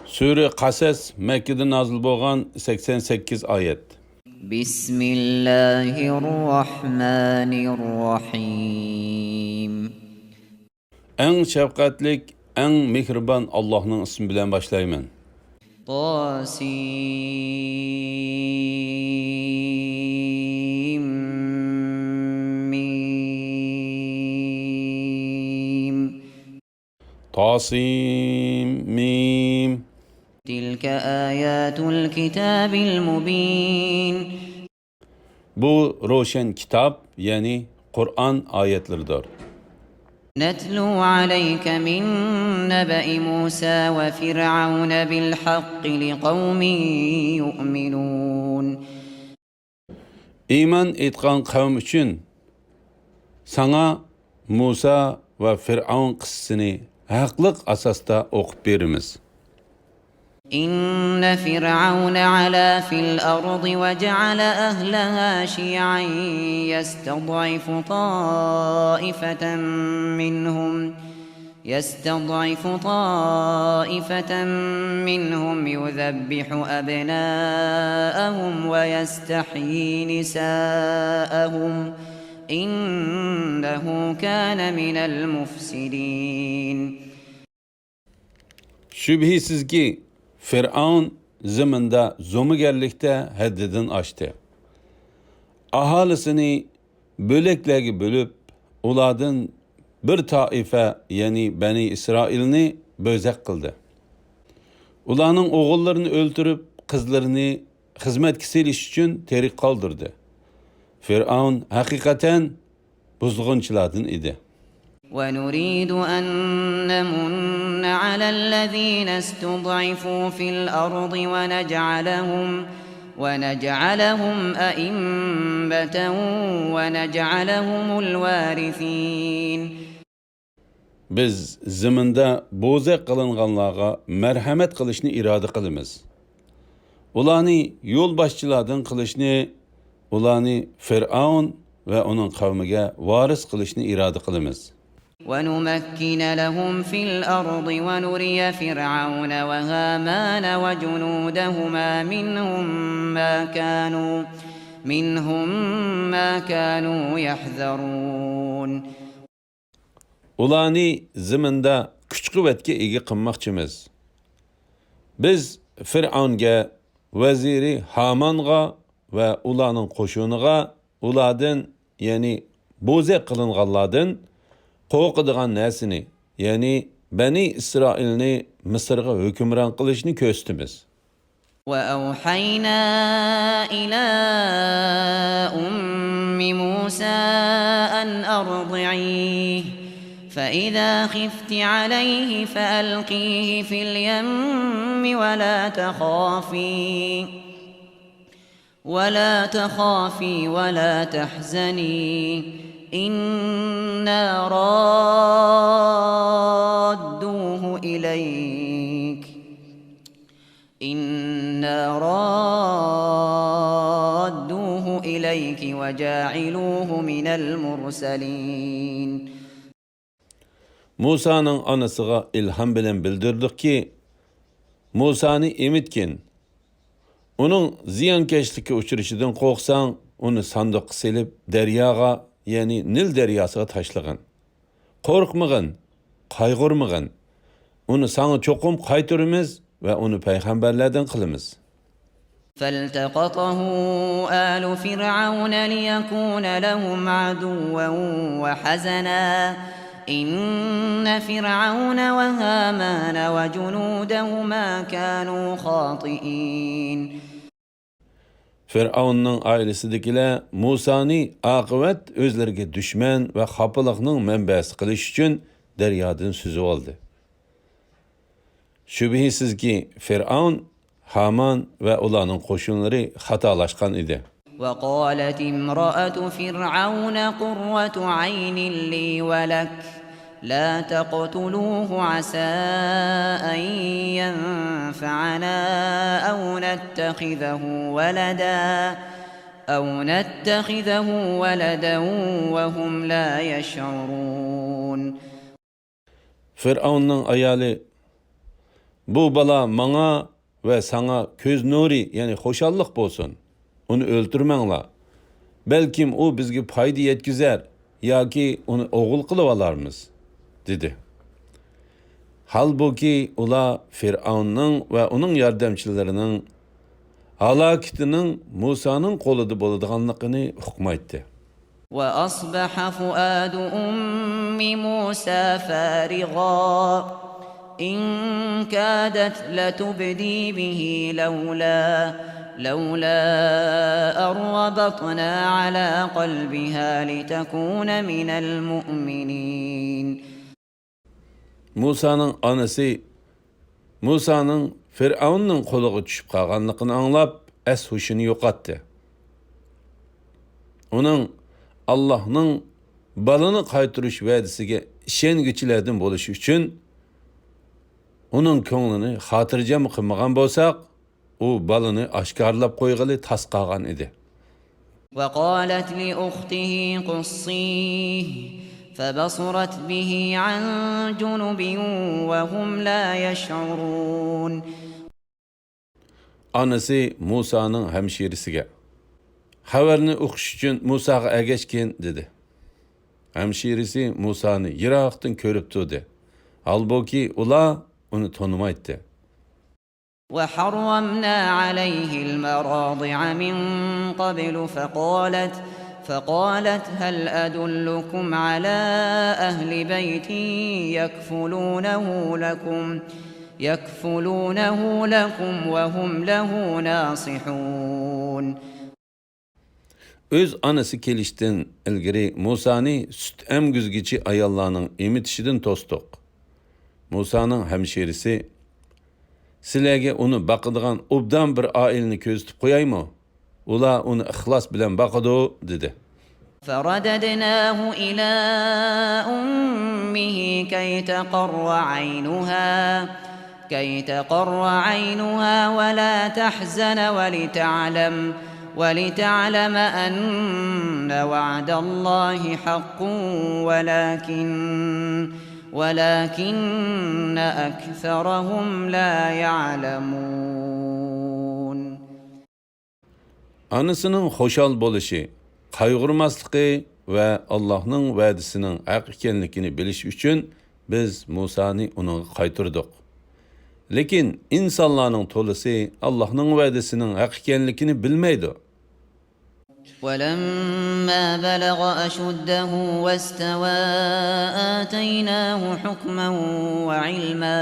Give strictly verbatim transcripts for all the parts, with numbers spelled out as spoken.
سۈرە قەسەس، مەككىدە نازىل بولغان، سەكسەن سەككىز ئايەت. بسم الله الرحمن الرحيم. ئەڭ شەپقەتلىك، ئەڭ مېھرىبان ئاللاھنىڭ ئىسمى بىلەن باشلايمەن. طاسيم ميم. طاسيم ميم. تلك آيات الكتاب المبين. بۇ روشەن كىتاب، يەنى قۇرئان ئايەتلىرىدۇر. نتلو عليك من نبأ موسى وفرعون بالحق لقوم يؤمنون. ئىمان ئېيتقان قەۋم ئۈچۈن ساڭا مۇسا ۋە فىرئەۋن قىسسىسىنى ھەقلىق ئاساستا ئوقۇپ بېرىمىز. إن فرعون علا في الأرض وجعل أهلها شيعا يستضعف طائفة منهم يستضعف طائفة منهم يذبح أبناءهم ويستحيي نساءهم إنه كان من المفسدين. شۈبھىسىزكى، فىرئەۋن زېمىندا زومىگەرلىكتە ھەددىدىن ئاشتى. ئاھالىسىنى بۆلەكلەرگە بۆلۈپ، ئۇلاردىن بىر تائىپە، يەنى بەنى ئىسرائىلنى بۆزەك قىلدى. ئۇلارنىڭ ئوغۇللىرىنى ئۆلتۈرۈپ، قىزلىرىنى خىزمەتكە سېلىش ئۈچۈن تىرىك قالدۇردى. فىرئەۋن ھەقىقەتەن بۇزغۇنچىلاردىن ئىدى. ونريد أن نمن على الذين استضعفوا في الأرض ونجعلهم ونجعلهم أئمة ونجعلهم الوارثين. بىز زېمىندا بوزەك قىلىنغانلارغا مەرھەمەت قىلىشنى ئىرادە قىلىمىز. ئۇلارنى يولباشچىلاردىن قىلىشنى، ئۇلارنى فىرئەۋن ۋە ئۇنىڭ قەۋمىگە ۋارىس قىلىشنى ئىرادە قىلىمىز. ونمكن لهم في الأرض ونري فرعون وهامان وجنودهما منهم ما كانوا منهم ما كانوا يحذرون. ئۇلارنى زېمىندا كۈچ-قۇۋۋەتكە ئىگە قىلماقچىمىز. بىز فىرئەۋنگە، ۋەزىرى ھامانغا ۋە ئۇلارنىڭ قوشۇنىغا ئۇلاردىن، يەنى بوزەك قىلىنغانلاردىن قورقىدىغان نەرسىنى، يەنى بەنى ئىسرائىلنى مىسىرغا ھۆكۈمران قىلىشنى كۆرسىتىمىز. وأوحينا إلى أم موسى أن أرضعيه فإذا خفت عليه فألقيه في اليم ولا تخافي ولا تخافي ولا تحزني إنا رادوه إليك إنا رادوه إليك وجاعلوه من المرسلين. مۇسانىڭ ئانىسىغا ئىلھام بىلەن بىلدۈردۇقكى، مۇسانى ئېمىتكىن. ئۇنىڭ زىيانكەشلىككە ئۇچرىشىدىن قورقساڭ، ئۇنى ساندۇققا سېلىپ، دەرياغا، يەنى نىل دەرياسىغا تاشلىغىن. قورقمىغىن، قايغۇرمىغىن. ئۇنى ساڭا چوقۇم قايتۇرىمىز ۋە ئۇنى پەيغەمبەرلەردىن قىلىمىز. فالتقطه آل فرعون ليكون لهم عدوا وحزنا إن فرعون وهامان وجنودهما كانوا خاطئين. فىرئەۋننىڭ ئائىلىسىدىكىلەر مۇسانى ئاقىۋەت ئۆزلىرىگە دۈشمەن ۋە خاپىلىقنىڭ مەنبەسى قىلىش ئۈچۈن دەريادىن سۈزۈۋالدى. شۈبھىسىزكى، فىرئەۋن، ھامان ۋە ئۇلارنىڭ قوشۇنلىرى خاتالاشقان ئىدى. وقالت امرأة فرعون قرة عين لي ولك لا تقتلوه عسى أن ينفعنا أو نتخذه ولدا أو نتخذه ولدا وهم لا يشعرون. فىرئەۋننىڭ ئايالى، بۇ بالا ماڭا ۋە ساڭا كۆز نۇرى، يەنى خۇشاللىق بولسۇن. ئۇنى ئۆلتۈرمەڭلار. بەلكىم ئۇ بىزگە پايدا يەتكۈزەر ياكى ئۇنى ئوغۇل قىلىۋالارمىز، دېدى. ھالبۇكى، ئۇلار فىرئەۋننىڭ ۋە ئۇنىڭ ياردەمچىلىرىنىڭ ھالاكىتىنىڭ مۇسانىڭ قولىدا بولىدىغانلىقىنى ئۇقمايتتى. وأصبح فؤاد أم موسى فارغا إن كادت لتبدي به لولا لولا أن ربطنا على قلبها لتكون من المؤمنين. مۇسانىڭ ئانىسى مۇسانىڭ فىرئەۋننىڭ قولىغا چۈشۈپ قالغانلىقىنى ئاڭلاپ، ئەس-ھوشىنى يوقاتتى. ئۇنىڭ ئاللاھنىڭ بالىنى قايتۇرۇش ۋەدىسىگە ئىشەنگۈچىلەردىن بولۇشى ئۈچۈن، ئۇنىڭ كۆڭلىنى خاتىرجەم قىلمىغان بولساق، ئۇ بالىنى ئاشكارىلاپ قويغىلى تاس قالغان ئىدى. وقالت لأخته قصيه فبصرت به عن جنب وهم لا يشعرون. ئانىسى مۇسانىڭ ھەمشىرىسىگە، خەۋەرنى ئۇقۇش ئۈچۈن مۇساغا ئەگەشكىن، دېدى. ھەمشىرىسى مۇسانى يىراقتىن كۆرۈپ تۇردى. ھالبۇكى، ئۇلار ئۇنى تونۇمايتتى. وحرمنا عليه المراضع من قبل فقالت فقالت هل أدلكم على أهل بيت يكفلونه لكم يكفلونه لكم وهم له ناصحون. ئۆز ئانىسى كېلىشتىن ئىلگىرى مۇسانى سۈت ئەمگۈزگۈچى ئاياللارنىڭ ئېمىتىشىدىن توستۇق. مۇسانىڭ ھەمشىرىسى، سىلەرگە ئۇنى باقىدىغان ئوبدان بىر ئائىلىنى كۆرسىتىپ قويايمۇ؟ ئۇلار ئۇنى ئىخلاس بىلەن باقىدۇ، دېدى. فرددناه إلى أمه كي تقر عينها كي تقر عينها ولا تحزن ولتعلم ولتعلم أن وعد الله حق ولكن ولكن أكثرهم لا يعلمون. ئانىسىنىڭ خۇشال بولۇشى، قايغۇرماسلىقى ۋە ئاللاھنىڭ ۋەدىسىنىڭ ھەق ئىكەنلىكىنى بىلىش ئۈچۈن بىز مۇسانى ئۇنىڭغا قايتۇردۇق. لېكىن ئىنسانلارنىڭ تولىسى ئاللاھنىڭ ۋەدىسىنىڭ ھەق ئىكەنلىكىنى بىلمەيدۇ. ولما بلغ أشده واستوى آتيناه حكما وعلما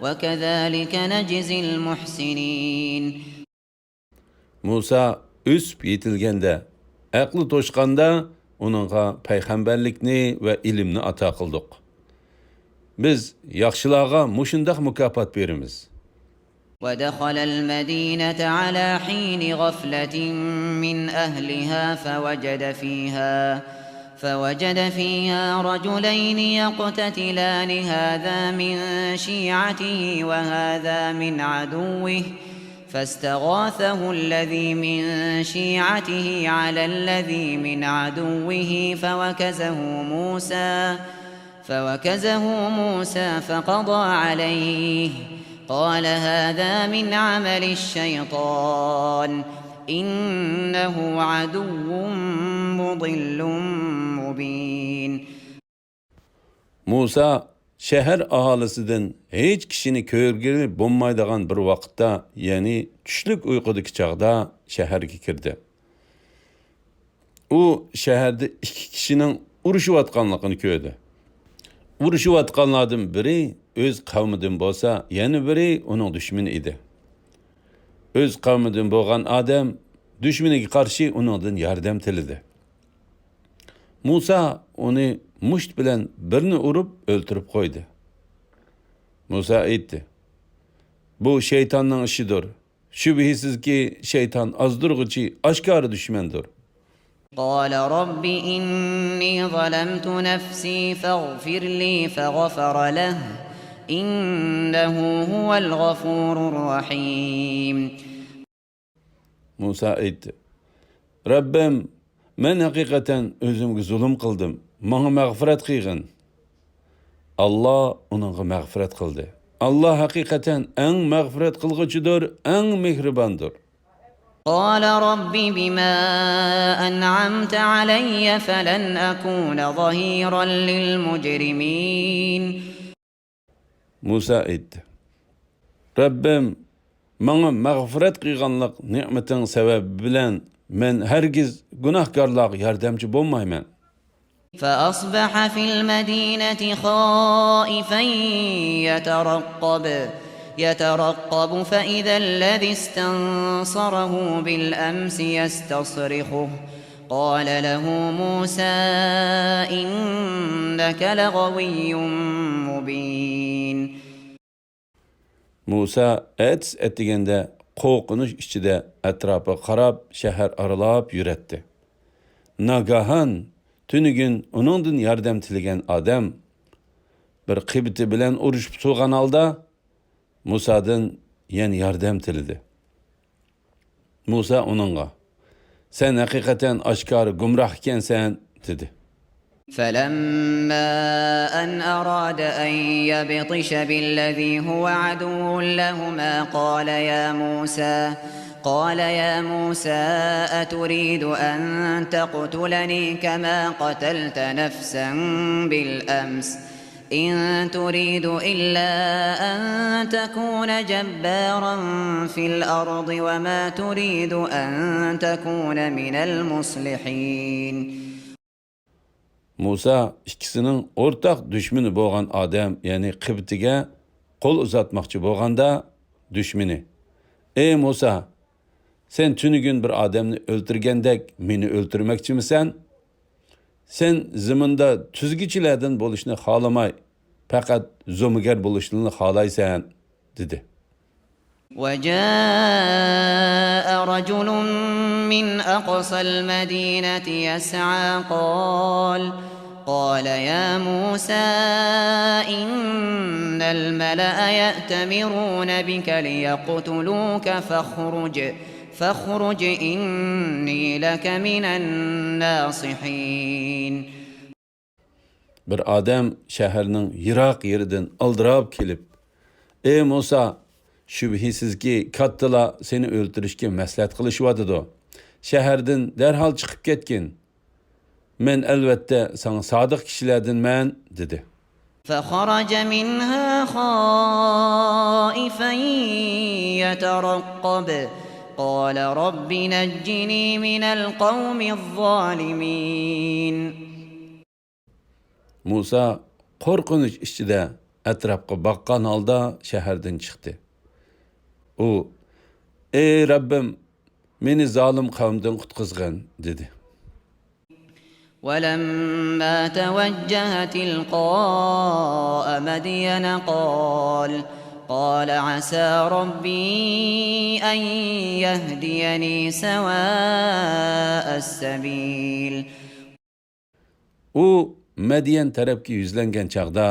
وكذلك نجزي المحسنين. مۇسا ئۆسۈپ يېتىلگەندە، ئەقلى توشقاندا ئۇنىڭغا پەيغەمبەرلىكنى ۋە ئىلىمنى ئاتا قىلدۇق. بىز ياخشىلارغا مۇشۇنداق مۇكاپات بېرىمىز. ودخل المدينة على حين غفلة من أهلها فوجد فيها فوجد فيها رجلين يقتتلان هذا من شيعته وهذا من عدوه فاستغاثه الذي من شيعته على الذي من عدوه فوكزه موسى فوكزه موسى فقضى عليه قال هذا من عمل الشيطان إنه عدو مضل مبين. مۇسا شەھەر ئاھالىسىدىن ھېچ كىشىنى كۆرگىلى بولمايدىغان بىر ۋاقىتتا، يەنى چۈشلۈك ئۇيقۇدىكى چاغدا شەھەرگە كىردى. ئۇ شەھەردە ئىككى كىشىنىڭ ئۇرۇشۇۋاتقانلىقىنى كۆردى. ئۇرۇشۇۋاتقانلاردىن بىرى ئۆز قەۋمىدىن بولسا، يەنە بىرى ئۇنىڭ دۈشمىنى ئىدى. ئۆز قەۋمىدىن بولغان ئادەم دۈشمىنىگە قارشى ئۇنىڭدىن ياردەم تىلىدى. مۇسا ئۇنى مۇشت بىلەن بىرنى ئۇرۇپ ئۆلتۈرۈپ قويدى. مۇسا ئېيتتى، بۇ شەيتاننىڭ ئىشىدۇر. شۈبھىسىزكى، شەيتان ئازدۇرغۇچى، ئاشكارا دۈشمەندۇر. قال رب إني ظلمت نفسي فاغفر لي فغفر له إنه هو الغفور الرحيم. مۇسا ئېيتتى، رەببىم، مەن ھەقىقەتەن ئۆزۈمگە زۇلۇم قىلدىم، ماڭا مەغپىرەت قىلغىن. ئاللا ئۇنىڭغا مەغپىرەت قىلدى. ئاللا ھەقىقەتەن ئەڭ مەغپىرەت قىلغۇچىدۇر، ئەڭ مېھرىباندۇر. قال رب بما أنعمت علي فلن أكون ظهيرا للمجرمين. مۇسا ئېيتتى: رەببىم، ماڭا مەغپىرەت قىلغانلىق نېمىتىڭ سەۋەبى بىلەن مەن ھەرگىز گۇناھكارلارغا ياردەمچى بولمايمەن. فأصبح في المدينة خائفا يترقب، يترقب فإذا الذي استنصره بالأمس يستصرخه، قال له موسى إنك لغوي مبين. مۇسا ئەتىس ئەتىگەندە قورقۇنچ ئىچىدە ئەتراپىغا قاراپ، شەھەر ئارىلاپ يۈرەتتى. ناگاھان تۈنۈگۈن ئۇنىڭدىن ياردەم تىلىگەن ئادەم بىر قىبتى بىلەن ئۇرۇشۇپ تۇرغان ھالدا مۇسادىن يەنە ياردەم تىلىدى. مۇسا ئۇنىڭغا: سەن ھەقىقەتەن ئاشكارا گۇمراھ ئىكەنسەن، دېدى. فلما أن أراد أن يبطش بالذي هو عدو لهما قال يا موسى، قال يا موسى أتريد أن تقتلني كما قتلت نفسا بالأمس إن تريد إلا أن تكون جبارا في الأرض وما تريد أن تكون من المصلحين. مۇسا ئىككىسىنىڭ ئورتاق دۈشمىنى بولغان ئادەم، يەنى قىبتىگە قول ئۇزاتماقچى بولغاندا، دۈشمىنى: ئەي مۇسا، سەن تۈنۈگۈن بىر ئادەمنى ئۆلتۈرگەندەك مېنى ئۆلتۈرمەكچىمىسەن؟ سەن زېمىندا تۈزگۈچىلەردىن بولۇشنى خالىماي، پەقەت زومىگەر بولۇشنىلا خالايسەن، دېدى. وجاء رجل من أقصى المدينة يسعى قال، قال يا موسى إن الملأ يأتمرون بك ليقتلوك فاخرج، فاخرج إني لك من الناصحين. بىر ئادەم شەھەرنىڭ يىراق يېرىدىن ئالدىراپ كېلىپ، ئەي مۇسا، شۈبھىسىزكى، كاتتىلار سېنى ئۆلتۈرۈشكە مەسلىھەت قىلىشىۋاتىدۇ. شەھەردىن دەرھال چىقىپ كەتكىن. مەن ئەلۋەتتە ساڭا سادىق كىشىلەردىنمەن، دېدى. فخرج منها خائفا يترقب، قال رب نجني من القوم الظالمين. مۇسا قورقۇنچ ئىچىدە ئەتراپقا باققان ھالدا شەھەردىن چىقتى. ئۇ، ئەي رەببىم، مېنى زالىم قەۋمدىن قۇتقۇزغىن، دېدى. ولما توجه تلقاء مدين قال، قال عسى ربي أن يهديني سواء السبيل. ئۇ مەديەن تەرەپكە يۈزلەنگەن چاغدا،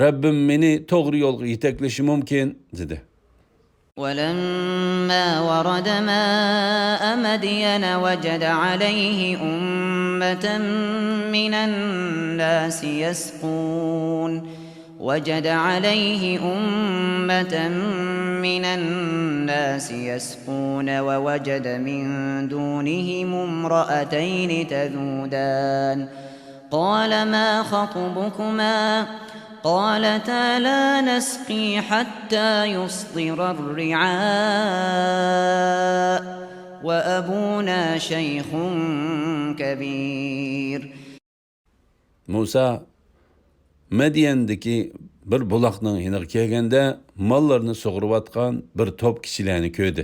رەببىم مېنى توغرا يولغا يېتەكلىشى مۇمكىن، دېدى. ولما ورد ماء مدين وجد عليه أمة من الناس يسقون، وجد عليه أمة من الناس يسقون ووجد من دونهم امرأتين تذودان، قال ما خطبكما؟ قالتا لا نسقي حتى يصدر الرعاء وأبونا شيخ كبير. مۇسا مەديەندىكى بىر بۇلاقنىڭ يېنىغا كەلگەندە، ماللىرىنى سۇغۇرۇۋاتقان بىر توپ كىشىلەرنى كۆردى.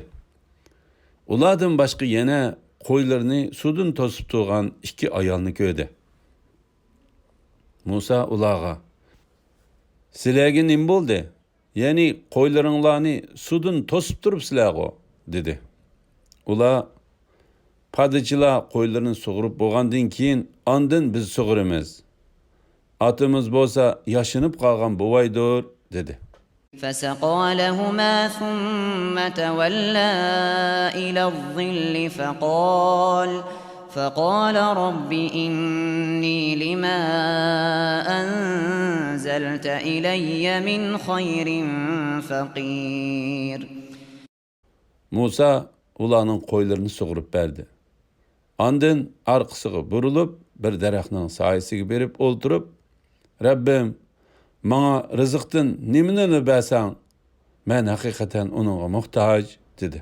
ئۇلاردىن باشقا يەنە قويلىرىنى سۇدىن توسۇپ تۇرغان ئىككى ئايالنى كۆردى. مۇسا ئۇلارغا، سىلەرگە نېمە بولدى؟ يەنى قويلىرىڭلارنى سۇدىن توسۇپ تۇرۇپسىلەرغۇ؟ دېدى. ئۇلار، پادىچىلار قويلىرىنى سۇغۇرۇپ بولغاندىن كېيىن، ئاندىن بىز سۇغۇرىمىز. ئاتىمىز بولسا ياشىنىپ قالغان بوۋايدۇر، دېدى. فسقى لهما ثم تولى إلى الظل فقال، فقال رب إني لما أنزلت إلي من خير فقير. مۇسا ئۇلارنىڭ قويلىرىنى سۇغۇرۇپ بەردى. ئاندىن ئارقىسىغا بۇرۇلۇپ، بىر دەرەخنىڭ سايىسىگە بېرىپ ئولتۇرۇپ، رەببىم، ماڭا رىزىقتىن نېمىنىلا بەرسەڭ، مەن ھەقىقەتەن ئۇنىڭغا موھتاج، دېدى.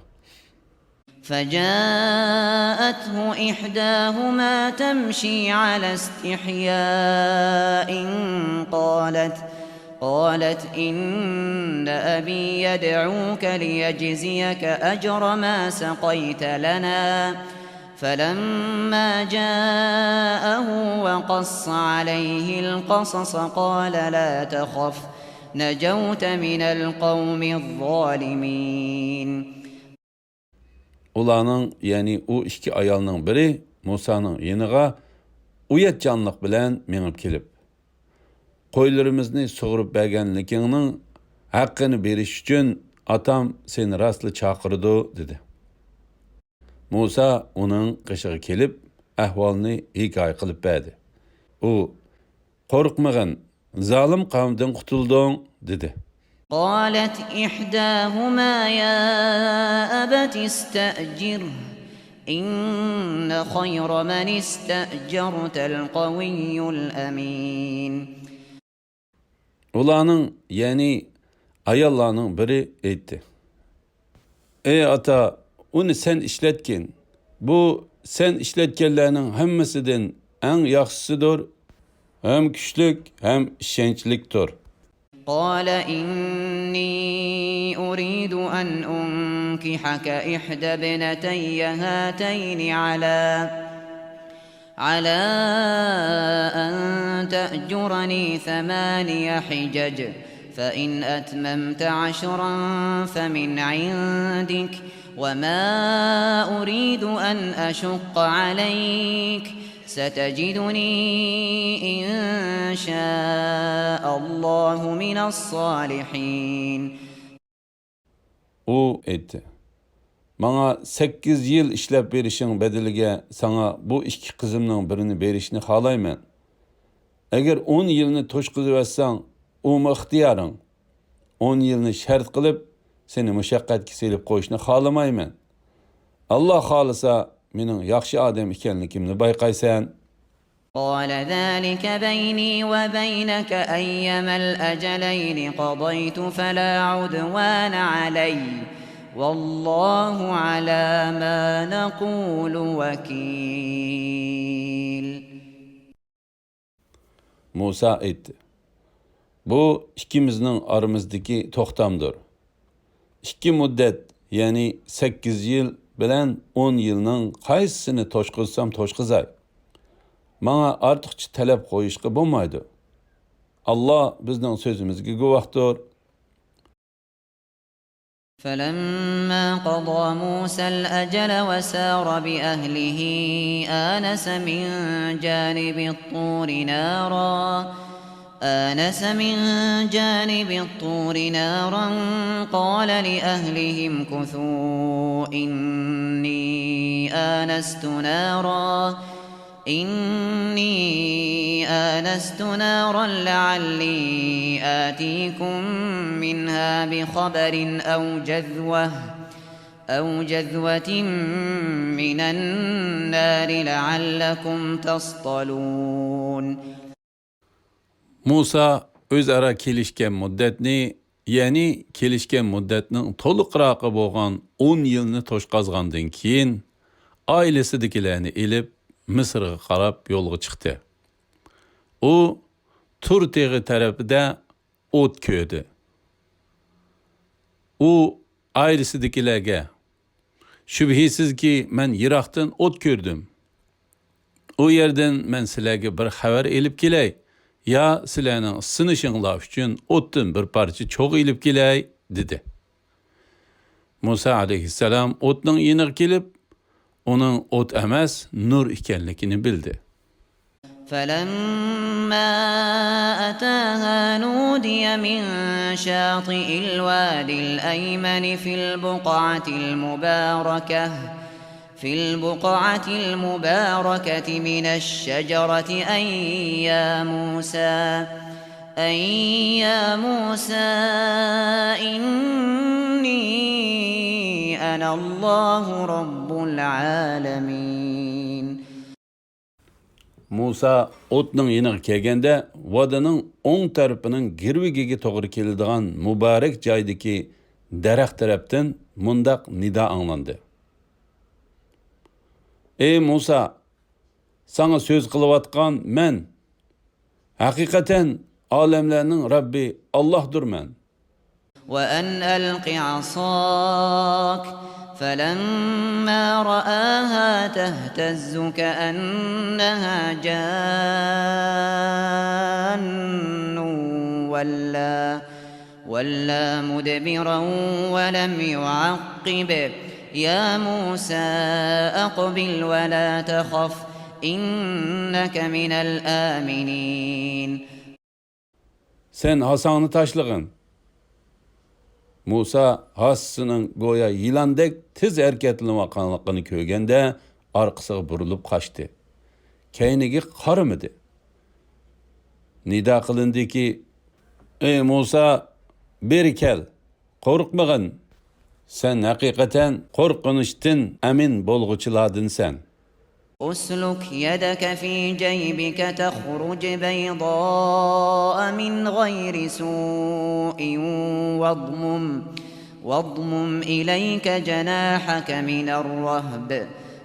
فجاءته إحداهما تمشي على استحياء قالت، قالت إن أبي يدعوك ليجزيك أجر ما سقيت لنا. فلما جاءه وقص عليه القصص قال لا تخف نجوت من القوم الظالمين. ئۇلارنىڭ، يەنى ئۇ ئىككى ئايالنىڭ بىرى مۇسانىڭ يېنىغا ئۇياتچانلىق بىلەن مېڭىپ كېلىپ، قويلىرىمىزنى سۇغۇرۇپ بەرگەنلىكىڭنىڭ ھەققىنى بېرىش ئۈچۈن ئاتام سېنى راستلا چاقىرىدۇ، دېدى. مۇسا ئۇنىڭ قېشىغا كېلىپ، ئەھۋالنى ھېكايە قىلىپ بەردى. ئۇ، قورقمىغىن، زالىم قەۋمدىن قۇتۇلدۇڭ، دېدى. قالت إحداهما يا أبت استأجره إن خير من استأجرت القوي الأمين. ئۇلارنىڭ، يەنى ئاياللارنىڭ بىرى ئېيتتى، ئەي ئاتا، ئۇنى سەن ئىشلەتكىن. بۇ سەن ئىشلەتكەنلەرنىڭ ھەممىسىدىن ئەڭ ياخشىسىدۇر، ھەم كۈچلۈك، ھەم ئىشەنچلىكتۇر. قال إني أريد أن أنكحك إحدى ابنتي هاتين على، على أن تأجرني ثماني حجج، فإن أتممت عشرا فمن عندك، وما أريد أن أشق عليك، ستجدني إن شاء الله من الصالحين. ئۇ ئېيتتى، ماڭا سەككىز يىل ئىشلەپ بېرىشىڭ بەدىلىگە ساڭا بۇ ئىككى قىزىمنىڭ بىرىنى بېرىشنى خالايمەن. ئەگەر ئون يىلنى توشقۇزۇۋەتسەڭ، ئۇمۇ ئىختىيارىڭ. ئون يىلنى شەرت قىلىپ، سېنى مۇشەققەتكە سېلىپ قويۇشنى خالىمايمەن. ئاللا خالىسا، مېنىڭ ياخشى ئادەم ئىكەنلىكىمنى بايقايسەن. قال ذلك بيني وبينك أيما الأجلين قضيت فلا عدوان علي والله على ما نقول وكيل. مۇسا ئېيتتى، بۇ ئىككىمىزنىڭ ئارىمىزدىكى توختامدۇر. ئىككى مۇددەت، يەنى سەككىز يىل بىلەن ئون يىلنىڭ قايسىسىنى توشقۇزسام توشقۇزاي، ماڭا ئارتۇقچە تەلەپ قويۇشقا بولمايدۇ. ئاللا بىزنىڭ سۆزىمىزگە گۇۋاھتۇر. فلما قضى موسى الأجل وسار بأهله آنس من جانب الطور نارا، آنس من جانب الطور نارا قال لأهله امكثوا إني آنست نارا، إني آنست نارا لعلي آتيكم منها بخبر أو جذوة، أو جذوة من النار لعلكم تصطلون. مۇسا ئۆزئارا كېلىشكەن مۇددەتنى، يەنى كېلىشكەن مۇددەتنىڭ تولۇقراقى بولغان ئون يىلنى توشقازغاندىن كېيىن، ئائىلىسىدىكىلەرنى ئېلىپ، مىسىرغا قاراپ يولغا چىقتى. ئۇ تۇر تېغى تەرىپىدە ئوت كۆردى. ئۇ ئائىلىسىدىكىلەرگە، شۈبھىسىزكى، مەن يىراقتىن ئوت كۆردۈم. ئۇ يەردىن مەن سىلەرگە بىر خەۋەر ئېلىپ كېلەي، يا سىلەرنىڭ سىنىشىڭلار ئۈچۈن ئوتتىن بىر پارچە چوغ ئېلىپ كېلەي، دېدى. مۇسا ئەلەيھىسسالام ئوتنىڭ يېنىغا كېلىپ، ئۇنىڭ ئوت ئەمەس، نۇر ئىكەنلىكىنى بىلدى. فلما أتاها نودي من شاطئ الواد الأيمن في البقعة المباركة، في البقعة المباركة من الشجرة أن يا موسى، أن يا موسى إني أنا الله رب العالمين. مۇسا ئوتنىڭ يېنىغا كەلگەندە، ۋادىنىڭ ئوڭ تەرىپىنىڭ گىرۋىكىگە توغرا كېلىدىغان مۇبارەك جايدىكى دەرەخ تەرەپتىن مۇنداق نىدا ئاڭلاندى: ئەي مۇسا، ساڭا سۆز قىلىۋاتقان مەن. ھەقىقەتەن ئالەملەرنىڭ رەببى ئاللاھدۇر مەن. وأن ألق عصاك فلما رآها تهتز كأنها جان ولا، ولا مدبرا ولم يعقب. يا موسى أقبل ولا تخف إنك من الآمنين. سەن ھاساڭنى تاشلىغىن. مۇسا ھاسىسىنىڭ گويا يىلاندەك تېز ھەرىكەتلىنىۋاتقانلىقىنى كۆرگەندە، ئارقىسىغا بۇرۇلۇپ قاچتى. كەينىگە قارىمىدى. نىدا قىلىندىكى، ئەي مۇسا، بېرى كەل، قورقمىغىن. سەن ھەقىقەتەن قورقۇنچتىن ئەمىن بولغۇچىلاردىنسەن. اسلك يدك في جيبك تخرج بيضاء من غير سوء واضمم، واضمم إليك جناحك من الرهب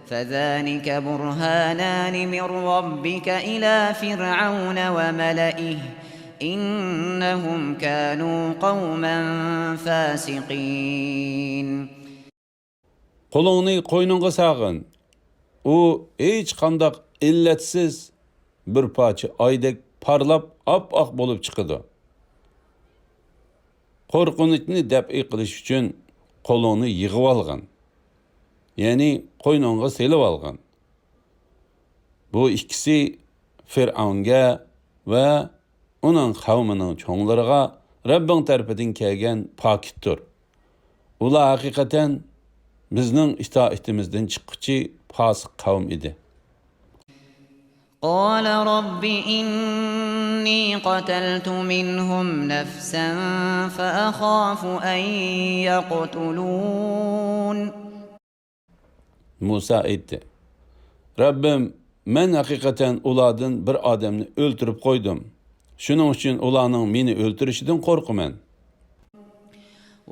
فذلك برهانان من ربك إلى فرعون وملئه إنهم كانوا قوما فاسقين. قولۇڭنى قوينۇڭغا ساغىن. ئۇ ھېچقانداق ئىللەتسىز بىر پارچە ئايدەك پارلاپ ئاپئاق بولۇپ چىقىدۇ. قورقۇنچنى دەپئى قىلىش ئۈچۈن قولۇڭنى يىغىۋالغىن. يەنى قوينۇڭغا سېلىۋالغىن. بۇ ئىككىسى فىرئەۋنگە ۋە ئۇنىڭ قەۋمىنىڭ چوڭلىرىغا رەببىڭ تەرىپىدىن كەلگەن پاكىتتۇر. ئۇلار ھەقىقەتەن بىزنىڭ ئىتائىتىمىزدىن چىققۇچى پاسىق قەۋم ئىدى. قال رب إني قتلت منهم نفسا فأخاف أن يقتلون. مۇسا ئېيتتى، رەببىم، مەن ھەقىقەتەن ئۇلاردىن بىر ئادەمنى ئۆلتۈرۈپ قويدۇم. شۇنىڭ ئۈچۈن ئۇلارنىڭ مېنى ئۆلتۈرۈشىدىن قورقىمەن.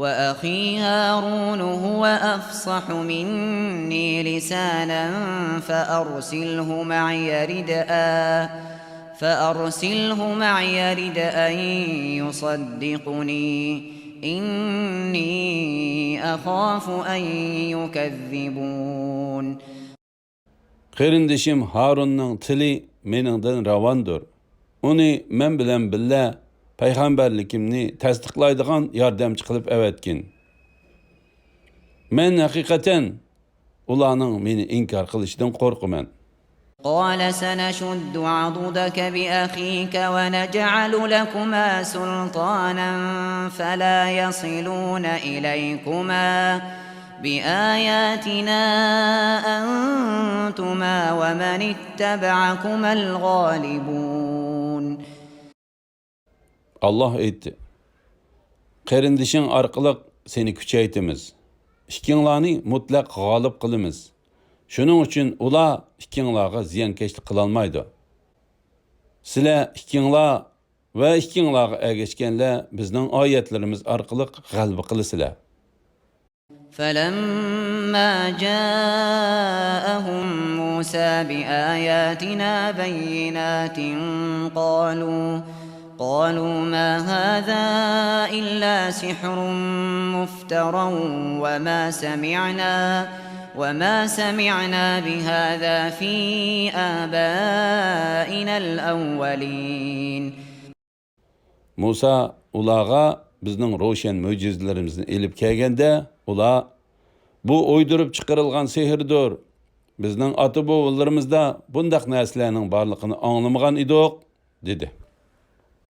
وأخي هارون هو أفصح مني لسانا فأرسله معي رد أن، فأرسله معي رد أن يصدقني إني أخاف أن يكذبون. قېرىندىشىم ھارۇننىڭ تىلى مېنىڭدىن راۋاندۇر. ئۇنى مەن بىلەن بىللە پەيغەمبەرلىكىمنى تەستىقلايدىغان ياردەمچى قىلىپ ئەۋەتكىن. مەن ھەقىقەتەن ئۇلارنىڭ مېنى ئىنكار قىلىشىدىن قورقىمەن. قال سنشد عضدك بأخيك ونجعل لكما سلطانا فلا يصلون إليكما بآياتنا أنتما ومن اتبعكما الغالبون. ئاللاھ ئېيتتى، قېرىندىشىڭ ئارقىلىق سېنى كۈچەيتىمىز. ئىككىڭلارنى مۇتلەق غالىب قىلىمىز. شۇنىڭ ئۈچۈن ئۇلار ئىككىڭلارغا زىيانكەشلىك قىلالمايدۇ. سىلەر ئىككىڭلار ۋە ئىككىڭلارغا ئەگەشكەنلەر بىزنىڭ ئايەتلىرىمىز ئارقىلىق غەلىبە قىلىسىلەر. فلما جاءهم موسى بآياتنا بينات قالوا، قالوا ما هذا إلا سحر مفترى وما سمعنا، وما سمعنا بهذا في آبائنا الأولين. مۇسا ئۇلارغا بىزنىڭ روشەن مۆجىزىلىرىمىزنى ئېلىپ كەلگەندە، ئۇلار، بۇ ئويدۇرۇپ چىقىرىلغان سېھىردۇر. بىزنىڭ ئاتا-بوۋىلىرىمىزدا بۇنداق نەرسىلەرنىڭ بارلىقىنى ئاڭلىمىغان ئىدۇق، دېدى.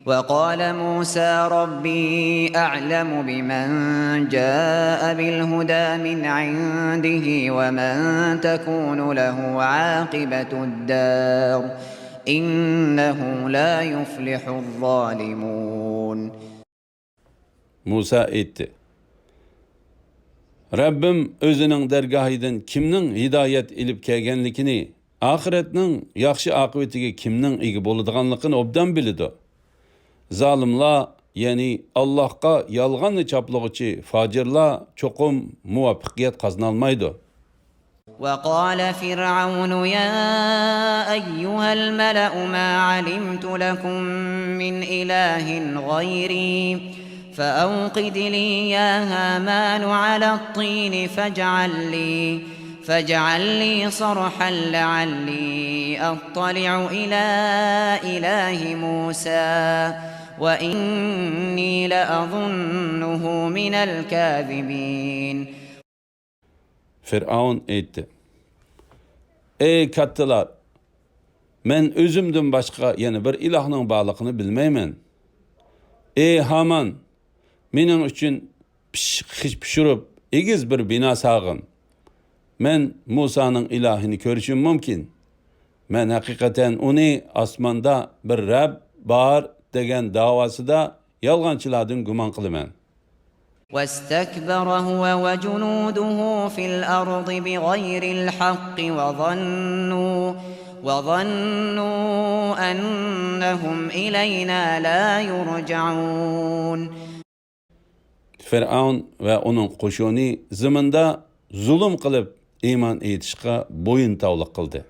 وقال موسى ربي أعلم بمن جاء بالهدى من عنده ومن تكون له عاقبة الدار إنه لا يفلح الظالمون. مۇسا ئېيتتى: رەببىم ئۆزىنىڭ دەرگاھىدىن كىمنىڭ ھىدايەت ئېلىپ كەلگەنلىكىنى، ئاخىرەتنىڭ ياخشى ئاقىۋىتىگە كىمنىڭ ئىگە بولىدىغانلىقىنى ئوبدان بىلىدۇ. زالىملار، يەنى ئاللاھقا يالغاننى چاپلىغۇچى فاجىرلار چوقۇم مۇۋەپپەقىيەت قازىنالمايدۇ. وقال فرعون يا أيها الملأ ما علمت لكم من إله غيري فأوقد لي يا هامان على الطين فاجعل لي فاجعل لي صرحا لعلي أطلع إلى إله موسى وإني لأظنه من الكاذبين. فىرئەۋن ئېيتتى: ئەي كاتتىلار، مەن ئۆزۈمدىن باشقا يەنە بىر ئىلاھنىڭ بارلىقىنى بىلمەيمەن. ئەي ھامان، مېنىڭ ئۈچۈن پىششىق خىش پىشۇرۇپ، ئېگىز بىر بىنا سالغىن. مەن مۇسانىڭ ئىلاھىنى كۆرۈشۈم مۇمكىن. مەن ھەقىقەتەن ئۇنى ئاسماندا بىر رەب بار دېگەن داۋاسىدا يالغانچىلاردىن گۇمان قىلىمەن. واستكبر هو وجنوده في الأرض بغير الحق وظنوا وظنوا أنهم إلينا لا يرجعون. فىرئەۋن ۋە ئۇنىڭ قوشۇنى زېمىندا زۇلۇم قىلىپ، ئىمان ئېيتىشقا بويۇنتاۋلىق قىلدى.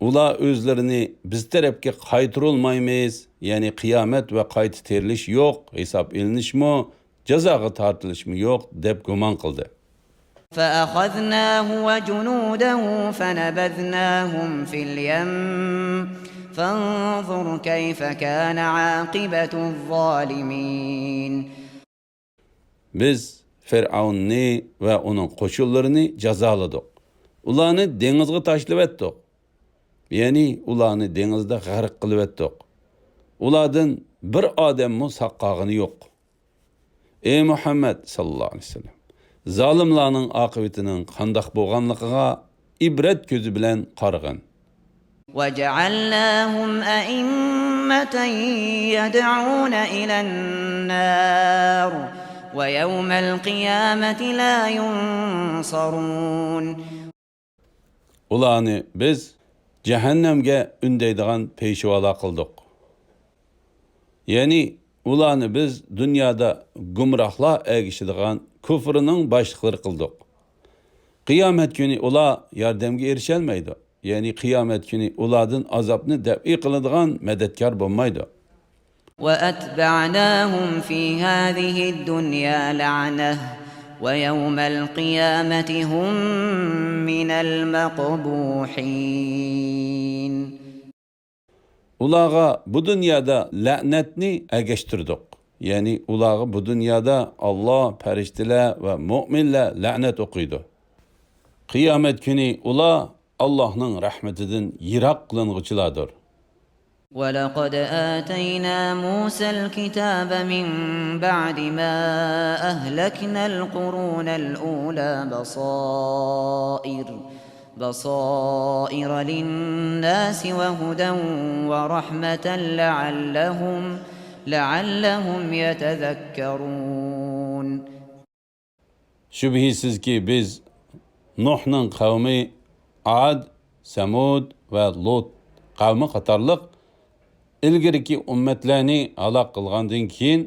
ئۇلار ئۆزلىرىنى بىز تەرەپكە قايتۇرۇلمايمىز، يەنى قىيامەت ۋە قايتا تىرىلىش يوق، ھېساب ئېلىنىشمۇ، جازاغا تارتىلىشمۇ يوق، دەپ گۇمان قىلدى. فأخذناه وجنوده فنبذناهم في اليم فانظر كيف كان عاقبة الظالمين. بىز فىرئەۋننى ۋە ئۇنىڭ قوشۇنلىرىنى جازالىدۇق. ئۇلارنى دېڭىزغا تاشلىۋەتتۇق. يەنى ئۇلارنى دېڭىزدا غەرق قىلىۋەتتۇق. ئۇلاردىن بىر ئادەممۇ ساق قالغىنى يوق. ئەي مۇھەممەد ساللاللاھۇ ئەلەيھى ۋەسەللەم، زالىملارنىڭ ئاقىۋىتىنىڭ قانداق بولغانلىقىغا ئىبرەت كۆزى بىلەن قارىغىن. وجعلناهم أئمة يدعون إلى النار ويوم القيامة لا ينصرون. ئۇلارنى بىز جەھەننەمگە ئۈندەيدىغان پېشۋالار قىلدۇق. يەنى ئۇلارنى بىز دۇنيادا گۇمراھلار ئەگىشىدىغان كۇفرىنىڭ باشلىقلىرى قىلدۇق. قىيامەت كۈنى ئۇلار ياردەمگە ئېرىشەلمەيدۇ. يەنى قىيامەت كۈنى ئۇلاردىن ئازابنى دەپئى قىلىدىغان مەدەتكار بولمايدۇ. وأتبعناهم في هذه الدنيا لعنة ويوم القيامة هم من المقبوحين. ئۇلارغا بۇ دۇنيادا لەنەتنى ئەگەشتۈردۇق. يەنى ئۇلارغا بۇ دۇنيادا ئاللا، پەرىشتىلەر ۋە مۆمىنلەر لەنەت ئوقۇيدۇ. قىيامەت كۈنى ئۇلار ئاللاھنىڭ رەھمىتىدىن يىراق قىلىنغۇچىلاردۇر. ولقد آتينا موسى الكتاب من بعد ما أهلكنا القرون الأولى بصائر بصائر للناس وهدى ورحمة لعلهم لعلهم يتذكرون. شۈبھىسىزكى، بىز نۇھنىڭ قەۋمى ئاد، سەمۇد ۋە لۇت قەۋمى قاتارلىق ئىلگىرىكى ئۈممەتلەرنى ھالاك قىلغاندىن كېيىن،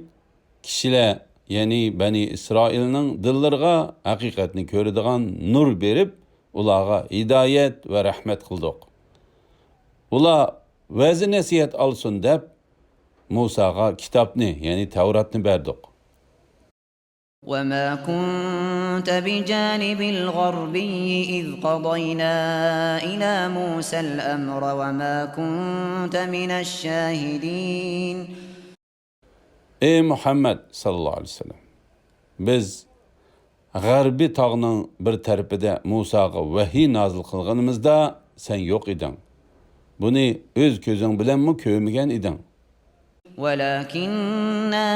كىشىلەر، يەنى بەنى ئىسرائىلنىڭ دىللىرىغا ھەقىقەتنى كۆرىدىغان نۇر بېرىپ، ئۇلارغا ھىدايەت ۋە رەھمەت قىلدۇق. ئۇلار ۋەزى-نەسىھەت ئالسۇن دەپ، مۇساغا كىتابنى، يەنى تەۋراتنى بەردۇق. وما كنت بجانب الغربي إذ قضينا إلى موسى الأمر وما كنت من الشاهدين. ئەي مۇھەممەد ساللاللاھۇ ئەلەيھى ۋەسەللەم، بىز غەربىي تاغنىڭ بىر تەرىپىدە مۇساغا ۋەھىي نازىل قىلغىنىمىزدا سەن يوق ئىدىڭ. بۇنى ئۆز كۆزۈڭ بىلەنمۇ كۆرمىگەن ئىدىڭ. ولكنا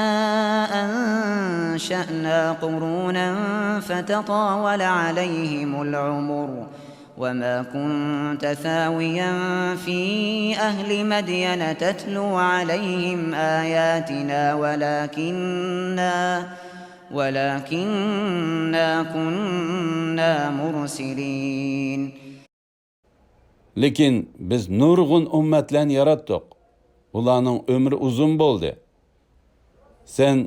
أنشأنا قرونا فتطاول عليهم العمر وما كنت ثاويا في أهل مدين تتلو عليهم آياتنا ولكنا ولكنا كنا مرسلين. لېكىن بىز نۇرغۇن ئۈممەتلەرنى ياراتتۇق. ئۇلارنىڭ ئۆمرى ئۇزۇن بولدى. سەن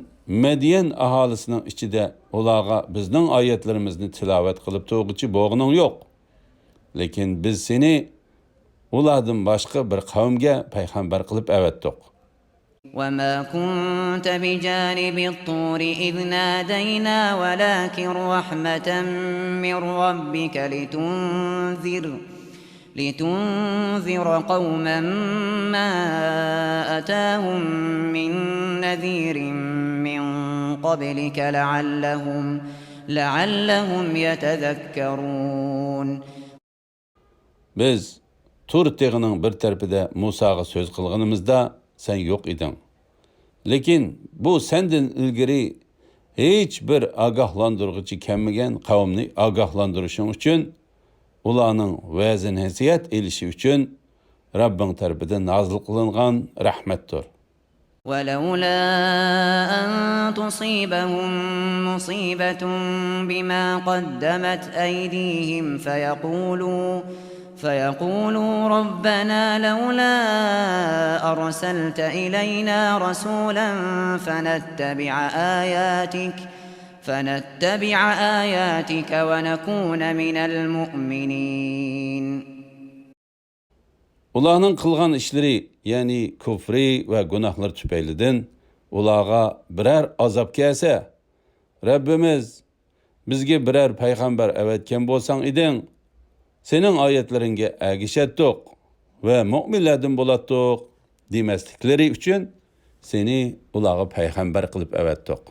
مەديەن ئاھالىسىنىڭ ئىچىدە ئۇلارغا بىزنىڭ ئايەتلىرىمىزنى تىلاۋەت قىلىپ تۇرغۇچى بولغىنىڭ يوق. لېكىن بىز سېنى ئۇلاردىن باشقا بىر قەۋمگە پەيغەمبەر قىلىپ ئەۋەتتۇق. وما كنت بجانب الطور إذ نادينا ولكن رحمة من ربك لتنذر لتنذر قوما ما أتاهم من نذير من قبلك لعلهم لعلهم يتذكرون. بىز تۇر تېغىنىڭ بىر تەرىپىدە مۇساغا سۆز قىلغىنىمىزدا سەن يوق ئىدىڭ. لېكىن بۇ سەندىن ئىلگىرى ھېچ بىر ئاگاھلاندۇرغۇچى كەلمىگەن قەۋمنى ئاگاھلاندۇرۇشۇڭ ئۈچۈن، ئۇلارنىڭ ۋەزى-نەسىھەت ئېلىشى ئۈچۈن رەببىڭ تەرىپىدىن نازىل قىلىنغان رەھمەتتۇر. ولولا أن تصيبهم مصيبة بما قدمت أيديهم فيقولوا فيقولوا ربنا لولا أرسلت إلينا رسولا فنتبع آياتك فنتبع آياتك ونكون من المؤمنين. ئۇلارنىڭ قىلغان ئىشلىرى، يەنى كۇفرى ۋە گۇناھلىرى تۈپەيلىدىن ئۇلارغا بىرەر ئازاب كەلسە، رەببىمىز، بىزگە بىرەر پەيغەمبەر ئەۋەتكەن بولساڭ ئىدىڭ، سېنىڭ ئايەتلىرىڭگە ئەگىشەتتۇق ۋە مۆمىنلەردىن بولاتتۇق دېمەسلىكلىرى ئۈچۈن سېنى ئۇلارغا پەيغەمبەر قىلىپ ئەۋەتتۇق.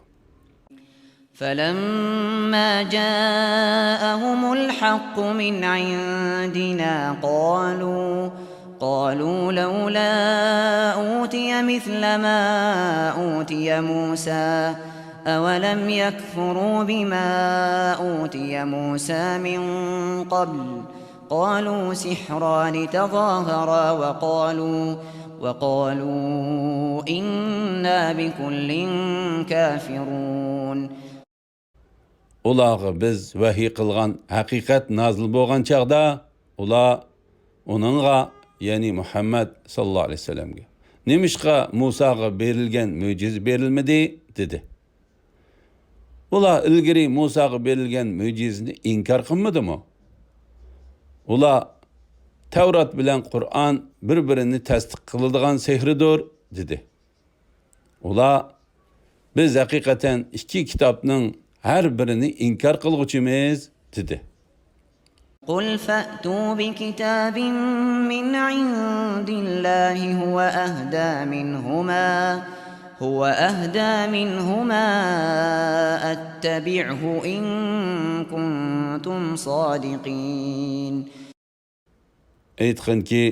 فلما جاءهم الحق من عندنا قالوا قالوا لولا أوتي مثل ما أوتي موسى أولم يكفروا بما أوتي موسى من قبل قالوا سحران تظاهرا وقالوا وقالوا إنا بكل كافرون. ئۇلارغا بىز ۋەھىي قىلغان ھەقىقەت نازىل بولغان چاغدا، ئۇلار ئۇنىڭغا، يەنى مۇھەممەد ساللاللاھۇ ئەلەيھى ۋەسەللەمگە، نېمىشقا مۇساغا بېرىلگەن مۆجىزە بېرىلمىدى؟ دېدى. ئۇلار ئىلگىرى مۇساغا بېرىلگەن مۆجىزىنى ئىنكار قىلمىدىمۇ؟ ئۇلار تەۋرات بىلەن قۇرئان بىر-بىرىنى تەستىق قىلىدىغان سېھىردۇر، دېدى. ئۇلار، بىز ھەقىقەتەن ئىككى كىتابنىڭ ھەر بىرىنى ئىنكار قىلغۇچىمىز، دېدى. قل فأتوا بكتاب من عند الله هو أهدى منهما هو أهدى منهما أتبعه إن كنتم صادقين. ئېيتقىنكى،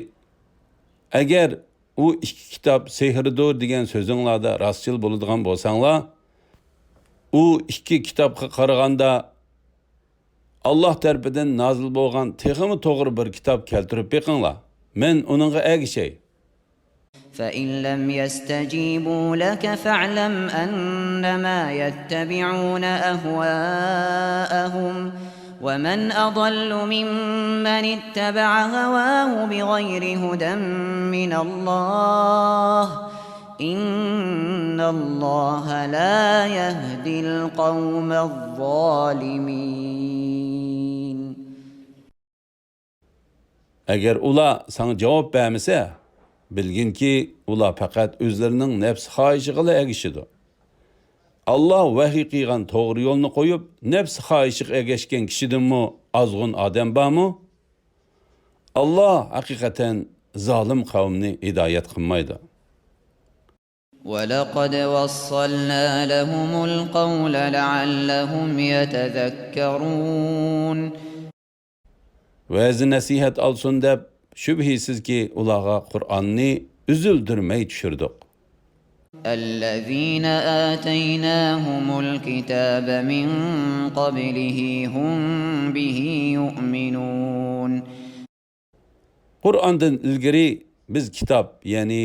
ئەگەر ئۇ ئىككى كىتاب سېھىردۇر دېگەن سۆزۈڭلاردا راستچىل بولىدىغان بولساڭلار، ئۇ ئىككى كىتابقا قارىغاندا ئاللاھ تەرىپىدىن نازىل بولغان تېخىمۇ توغرا بىر كىتاب كەلتۈرۈپ بېقىڭلار. مەن ئۇنىڭغا ئەگىشەي. فإن لم يستجيبوا لك فاعلم أنما يتبعون أهواءهم ومن أضل ممن اتبع هواه بغير هدى من الله إن الله لا يهدي القوم الظالمين. ئەگەر ئۇلار ساڭا جاۋاب بەرمىسە، بىلگىنكى، ئۇلار پەقەت ئۆزلىرىنىڭ نەپسى خاھىشىغىلا ئەگىشىدۇ. ئاللاھ ۋەھىي قىلغان توغرا يولنى قويۇپ، نەپسى خاھىشىغا ئەگەشكەن كىشىدىنمۇ ئازغۇن ئادەم بارمۇ؟ ئاللاھ ھەقىقەتەن زالىم قەۋمنى ھىدايەت قىلمايدۇ. ولقد وصلنا لهم القول لعلهم يتذكرون. ۋەزى-نەسىھەت ئالسۇن دەپ، شۈبھىسىزكى، ئۇلارغا قۇرئاننى ئۈزۈلدۈرمەي چۈشۈردۇق. الذين آتيناهم الكتاب من قبله هم به يؤمنون. قۇرئاندىن ئىلگىرى بىز كىتاب، يەنى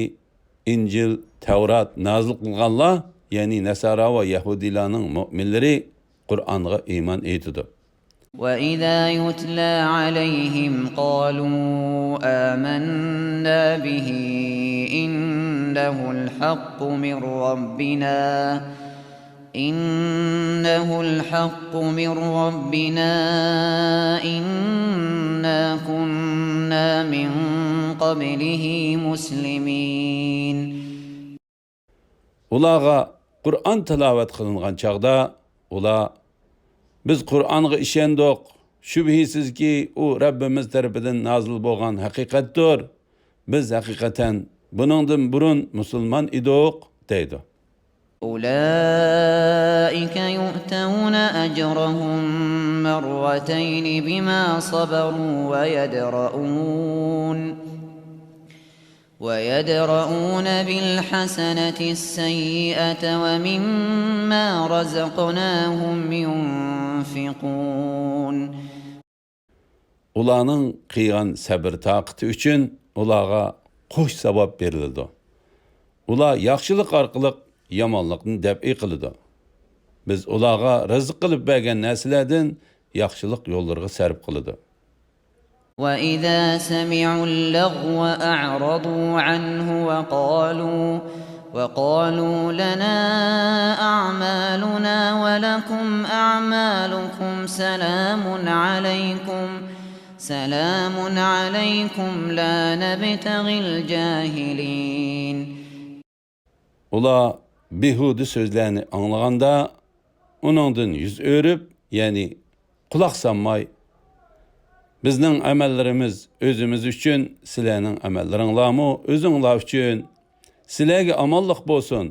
ئىنجىل، تەۋرات نازىل قىلغانلار، يەنى نەسارا ۋە يەھۇدىيلارنىڭ مۆمىنلىرى قۇرئانغا ئىمان ئېيتىدۇ. وإذا يتلى عليهم قالوا آمنا به إنه الحق من ربنا إنه الحق من ربنا إنا كنا من قبله مسلمين. ئۇلارغا قۇرئان تىلاۋەت قىلىنغان چاغدا، ئۇلار، بىز قۇرئانغا ئىشەندۇق، شۈبھىسىزكى، ئۇ رەببىمىز تەرىپىدىن نازىل بولغان ھەقىقەتتۇر، بىز ھەقىقەتەن بۇنىڭدىن بۇرۇن مۇسۇلمان ئىدۇق، دەيدۇ. أولئك يؤتون أجرهم مرتين بما صبروا ويدرءون ويدرءون بالحسنة السيئة ومما رزقناهم ينفقون. ئۇلارنىڭ قىلغان سەبرى-تاقىتى ئۈچۈن ئۇلارغا قوش ساۋاب بېرىلىدۇ. ئۇلار ياخشىلىق ئارقىلىق يامانلىقنى دەپئى قىلىدۇ. بىز ئۇلارغا رىزىق قىلىپ بەرگەن نەرسىلەردىن ياخشىلىق يوللىرىغا سەرپ قىلىدۇ. وإذا سمعوا اللغو أعرضوا عنه وقالوا وقالوا لنا أعمالنا ولكم أعمالكم سلام عليكم سلام عليكم لا نبتغي الجاهلين. ئۇلار بىھۇدە سۆزلەرنى ئاڭلىغاندا، ئۇنىڭدىن يۈز ئۆرۈپ، يەنى قۇلاق سالماي، بىزنىڭ ئەمەللىرىمىز ئۆزىمىز ئۈچۈن، سىلەرنىڭ ئەمەللىرىڭلارمۇ ئۆزۈڭلار ئۈچۈن. سىلەرگە ئامانلىق بولسۇن.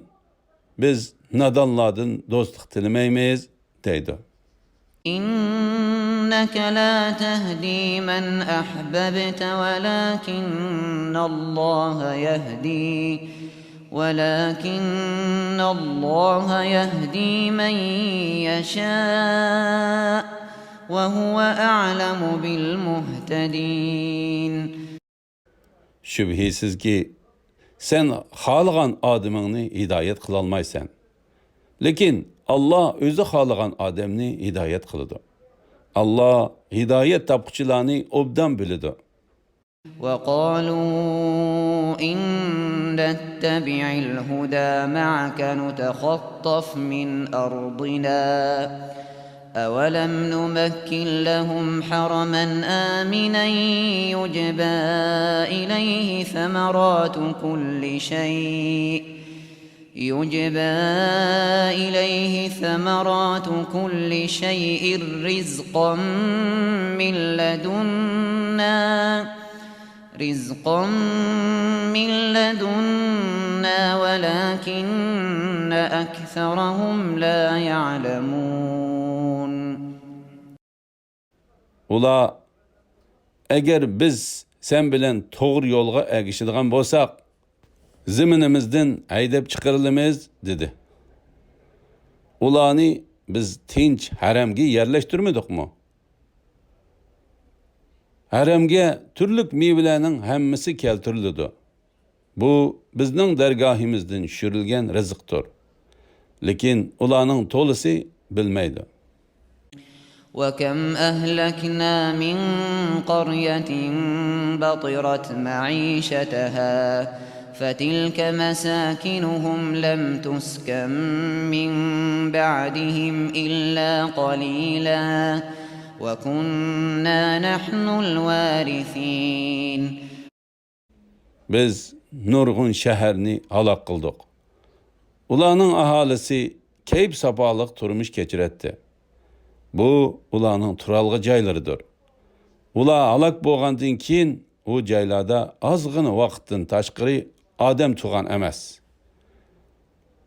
بىز نادانلاردىن دوستلۇق تىلىمەيمىز، دەيدۇ. إنك لا تهدي من أحببت ولكن الله يهدي ولكن الله يهدي من يشاء وهو أعلم بالمهتدين. شۈبھىسىزكى، سەن خالىغان ئادىمىڭنى ھىدايەت قىلالمايسەن. لېكىن ئاللا ئۆزى خالىغان ئادەمنى ھىدايەت قىلىدۇ. ئاللا ھىدايەت تاپقۇچىلارنى ئوبدان بىلىدۇ. وقالوا إن نتبع الهدى معك نتخطف من أرضنا أولم نمكن لهم حرما آمنا يجبى إليه ثمرات كل شيء يجبى إليه ثمرات كل شيء رزقا من لدنا رزقا من لدنا ولكن أكثرهم لا يعلمون. ئۇلار، ئەگەر بىز سەن بىلەن توغرا يولغا ئەگىشىدىغان بولساق، زېمىنىمىزدىن ھەيدەپ چىقىرىلىمىز، دېدى. ئۇلارنى بىز تىنچ ھەرەمگە يەرلەشتۈرمىدۇقمۇ؟ ھەرەمگە تۈرلۈك مېۋىلەرنىڭ ھەممىسى كەلتۈرۈلىدۇ. بۇ بىزنىڭ دەرگاھىمىزدىن چۈشۈرۈلگەن رىزىقتۇر. لېكىن ئۇلارنىڭ تولىسى بىلمەيدۇ. وكم أهلكنا من قرية بطرت معيشتها فتلك مساكنهم لم تسكن من بعدهم إلا قليلا وكنا نحن الوارثين. بىز نۇرغۇن شەھەرنى ھالاك قىلدۇق. ئۇلارنىڭ ئاھالىسى كەيپ-ساپالىق تۇرمۇش كەچۈرەتتى. بۇ ئۇلارنىڭ تۇرالغۇ جايلىرىدۇر. ئۇلار ھالاك بولغاندىن كېيىن، ئۇ جايلاردا ئازغىنە ۋاقىتتىن تاشقىرى ئادەم تۇرغان ئەمەس.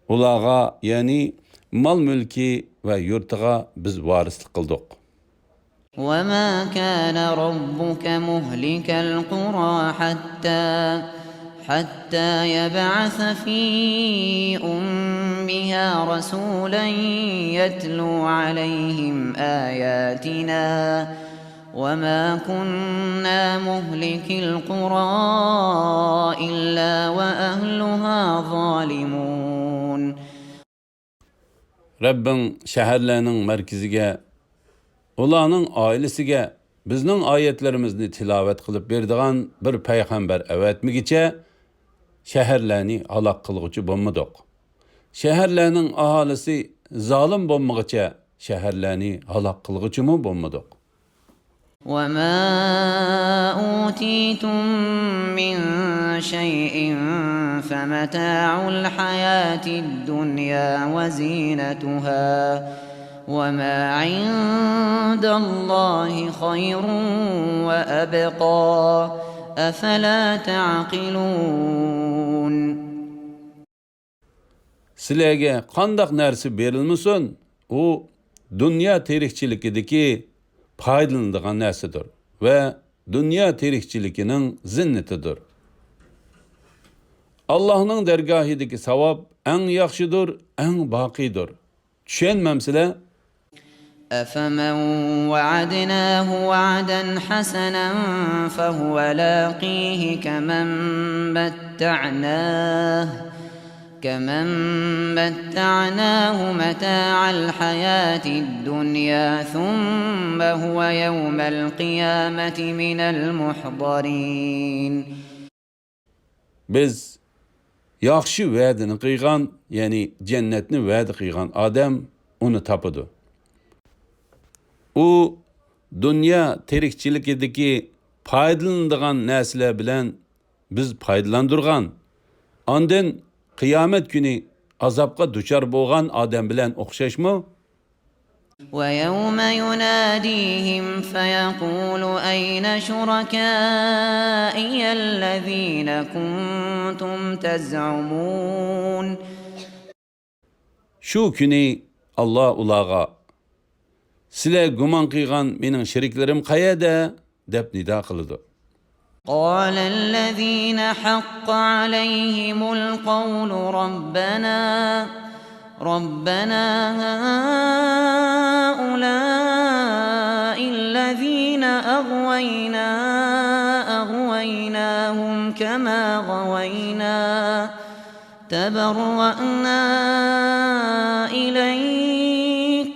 ئۇلارغا، يەنى مال-مۈلكى ۋە يۇرتىغا بىز ۋارىسلىق قىلدۇق. وما كان ربك مهلك القرى حتى حتى يبعث في أمها رسولا يتلو عليهم آياتنا وما كنا مهلك القرى إلا وأهلها ظالمون. رەببىڭ شەھەرلەرنىڭ مەركىزىگە، ئۇلارنىڭ ئائىلىسىگە بىزنىڭ ئايەتلىرىمىزنى تىلاۋەت قىلىپ بېرىدىغان بىر پەيغەمبەر ئەۋەتمىگۈچە، شەھەرلەرنى ھالاك قىلغۇچى بولمىدۇق. شەھەرلەرنىڭ ئاھالىسى زالىم بولمىغۇچە، شەھەرلەرنى ھالاك قىلغۇچىمۇ بولمىدۇق. وما أوتيتم من شيء فمتاع الحياة الدنيا وزينتها وما عند الله خير وأبقى أفلا تعقلون. سىلەرگە قانداق نەرسە بېرىلمىسۇن، ئۇ دۇنيا تىرىكچىلىكىدىكى پايدىلىنىدىغان نەرسىدۇر ۋە دۇنيا تىرىكچىلىكىنىڭ زىننىتىدۇر. ئاللاھنىڭ دەرگاھىدىكى ساۋاب ئەڭ ياخشىدۇر، ئەڭ باقىيدۇر. چۈشەنمەمسىلەر؟ أفمن وعدناه وعدا حسنا فهو لاقيه كمن متعناه كمن متعناه متاع الحياة الدنيا ثم هو يوم القيامة من المحضرين. بىز ياخشى ۋەدىنى قىلغان، يەنى جەننەتنى ۋەدە قىلغان ئادەم ئۇنى تاپىدۇ. ئۇ دۇنيا تىرىكچىلىكىدىكى پايدىلىنىدىغان نەرسىلەر بىلەن بىز پايدىلاندۇرغان، ئاندىن قىيامەت كۈنى ئازابقا دۇچار بولغان ئادەم بىلەن ئوخشاشمۇ؟ ويوم يناديهم فيقول أين شركائي الذين كنتم تزعمون. شۇ كۈنى ئاللا ئۇلارغا، سىلەر گۇمان قىلغان مېنىڭ شېرىكلىرىم قەيەردە؟ دەپ نىدا قىلىدۇ. قال الذين حق عليهم القول ربنا ربنا هؤلاء الذين أغوينا أغويناهم كما غوينا تبرأنا إليك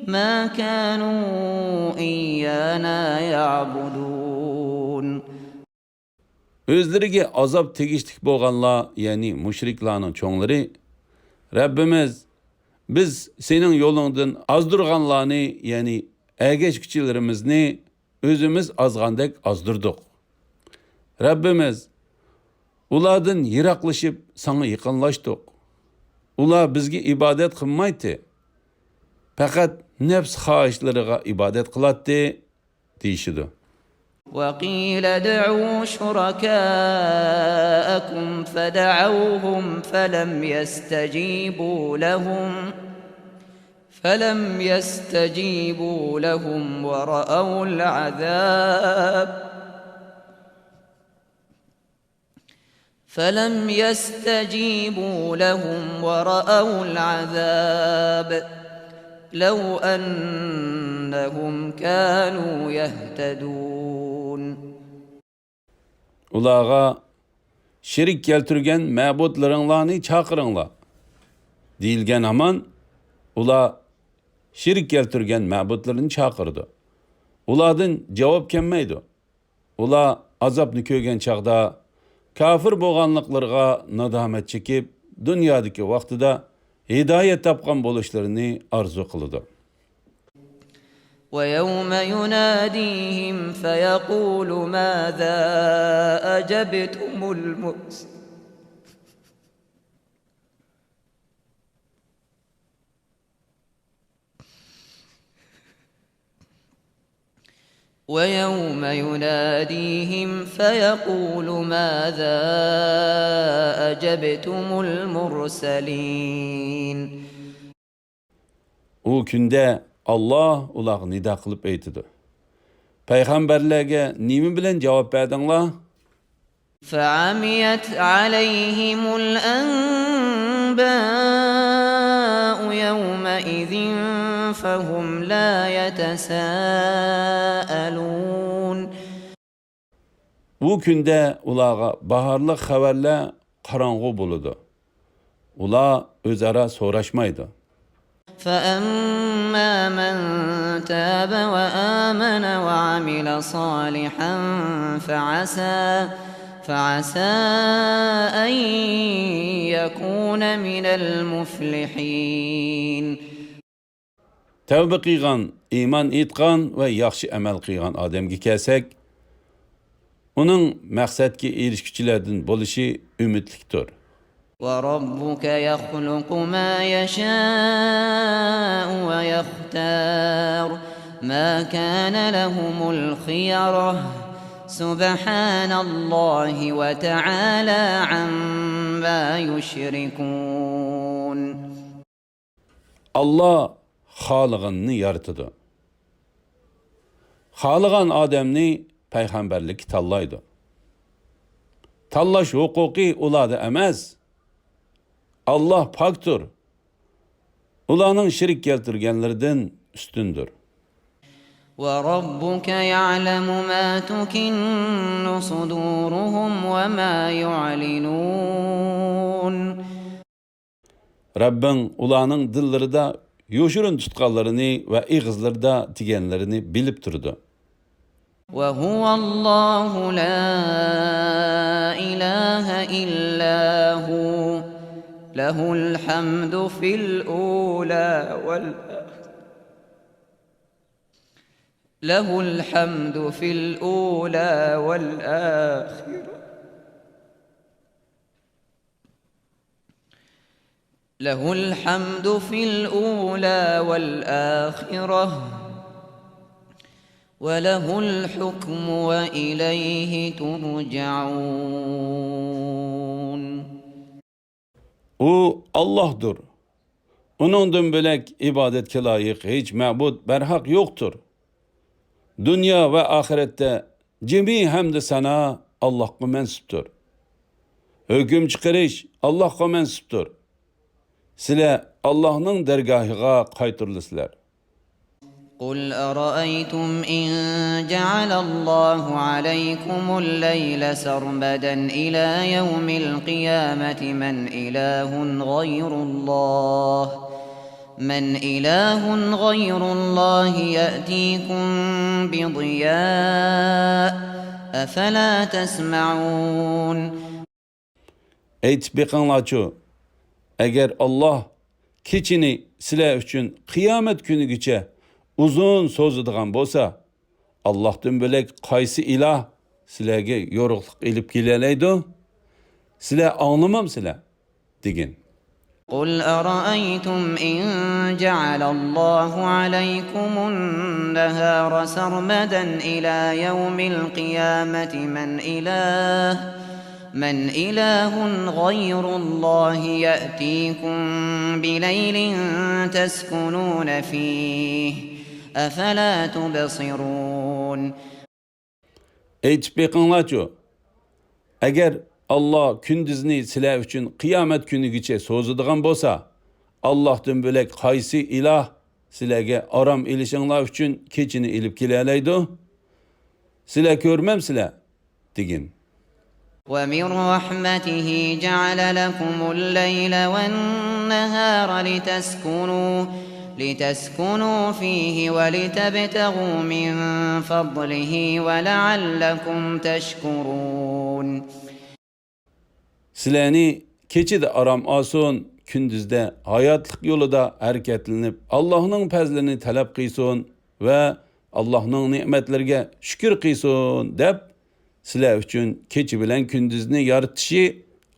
ما كانوا إيانا يعبدون. ئۆزلىرىگە ئازاب تېگىشلىك بولغانلار، يەنى مۇشرىكلارنىڭ چوڭلىرى، رەببىمىز، بىز سېنىڭ يولۇڭدىن ئازدۇرغانلارنى، يەنى ئەگەشكۈچىلىرىمىزنى ئۆزىمىز ئازغاندەك ئازدۇردۇق. رەببىمىز، ئۇلاردىن يىراقلىشىپ ساڭا يېقىنلاشتۇق. ئۇلار بىزگە ئىبادەت قىلمايتتى. پەقەت نەپس خاھىشلىرىغا ئىبادەت قىلاتتى، دېيىشىدۇ. وقيل ادعوا شركاءكم فدعوهم فلم يستجيبوا لهم فلم يستجيبوا لهم ورأوا العذاب فلم يستجيبوا لهم ورأوا العذاب لو أنهم كانوا يهتدون. ئۇلارغا شېرىك كەلتۈرگەن مەبۇدلىرىڭلارنى چاقىرىڭلار دېيىلگەن ھامان، ئۇلار شېرىك كەلتۈرگەن مەبۇدلىرىنى چاقىرىدۇ. ئۇلاردىن جاۋاب كەلمەيدۇ. ئۇلار ئازابنى كۆرگەن چاغدا كاپىر بولغانلىقلىرىغا نادامەت چېكىپ، دۇنيادىكى ۋاقتىدا ھىدايەت تاپقان بولۇشلىرىنى ئارزۇ قىلىدۇ. ويوم يناديهم فيقول ماذا أجبتم المرسلين ويوم يناديهم فيقول ماذا أجبتم المرسلين. ئۇ كۈندە ئاللا ئۇلارغا نىدا قىلىپ ئېيتىدۇ، پەيغەمبەرلەرگە نېمە بىلەن جاۋاب بەردىڭلار؟ فعميت عليهم الأنباء يومئذ فهم لا يتساءلون. ئۇ كۈندە ئۇلارغا باھارلىق خەۋەرلەر قاراڭغۇ بولىدۇ. ئۇلار ئۆزئارا سوراشمايدۇ. فأما من تاب وآمن وعمل صالحا فعسى، فعسى أن يكون من المفلحين. تەۋبە قىلغان، ئىمان ئېيتقان ۋە ياخشى ئەمەل قىلغان ئادەمگە كەلسەك، ئۇنىڭ مەقسەتكە ئېرىشكۈچىلەردىن بولۇشى ئۈمىدلىكتۇر. وربك يخلق ما يشاء ويختار ما كان لهم الخيرة سبحان الله وتعالى عما يشركون. ئاللا خالىغىنىنى يارىتىدۇ. خالىغان ئادەمنى پەيغەمبەرلىككە تاللايدۇ. تاللاش ھوقۇقى ئۇلاردا ئەمەس. ئاللا پاكتۇر. ئۇلارنىڭ شېرىك كەلتۈرگەنلىرىدىن ئۈستۈندۇر. وربك يعلم ما تكن صدورهم وما يعلنون. رەببىڭ ئۇلارنىڭ دىللىرىدا يوشۇرۇن تۇتقانلىرىنى ۋە ئېغىزلىرىدا دېگەنلىرىنى بىلىپ تۇرىدۇ. وهو الله لا إله إلا هو له الحمد في الأولى والآخرة له الحمد في الأولى والآخرة له الحمد في الأولى والآخرة وله الحكم وإليه ترجعون. ئۇ ئاللاھدۇر. ئۇنىڭدىن بۆلەك ئىبادەتكە لايىق ھېچ مەبۇد بەرھەق يوقتۇر. دۇنيا ۋە ئاخىرەتتە جىمى ھەمدۇ سانا ئاللاھقا مەنسۇپتۇر. ھۆكۈم چىقىرىش ئاللاھقا مەنسۇپتۇر. سىلەر ئاللاھنىڭ دەرگاھىغا قايتۇرۇلىسىلەر. قل أرأيتم إن جعل الله عليكم الليل سرمدا إلى يوم القيامة من إله غير الله من إله غير الله يأتيكم بضياء أفلا تسمعون. ئېيتىپ بېقىڭلارچۇ، ئەگەر ئاللاھ كېچىنى سىلەر ئۈچۈن قىيامەت كۈنىگىچە ئۇزۇن سوزىدىغان بولسا، ئاللاھتىن بۆلەك قايسى ئىلاھ سىلەرگە يورۇقلۇق ئېلىپ كېلەلەيدۇ؟ سىلەر ئاڭلىمامسىلەر؟ دېگىن. قل أرأيتم إن جعل الله عليكم النهار سرمدا إلى يوم القيامة من إله من إله غير الله يأتيكم بليل تسكنون فيه أفلا تبصرون. ئېيتىپ بېقىڭلارچۇ، ئەگەر ئاللاھ كۈندۈزنى سىلەر ئۈچۈن قىيامەت كۈنىگىچە سوزىدىغان بولسا، ئاللاھتىن بۆلەك قايسى ئىلاھ سىلەرگە ئارام ئېلىشىڭلار ئۈچۈن كېچىنى ئېلىپ كېلەلەيدۇ؟ سىلەر كۆرمەمسىلەر؟ دېگىن. ومن رحمته جعل لكم الليل والنهار لتسكنوا لتسكنوا فيه ولتبتغوا من فضله ولعلكم تشكرون. سىلەرنى كېچىدە ئارام ئالسۇن، كۈندۈزدە ھاياتلىق يولىدا ھەرىكەتلىنىپ، ئاللاھنىڭ پەزلىنى تەلەپ قىلسۇن ۋە ئاللاھنىڭ نېمەتلىرىگە شۈكۈر قىلسۇن دەپ، سىلەر ئۈچۈن كېچە بىلەن كۈندۈزنى يارىتىشى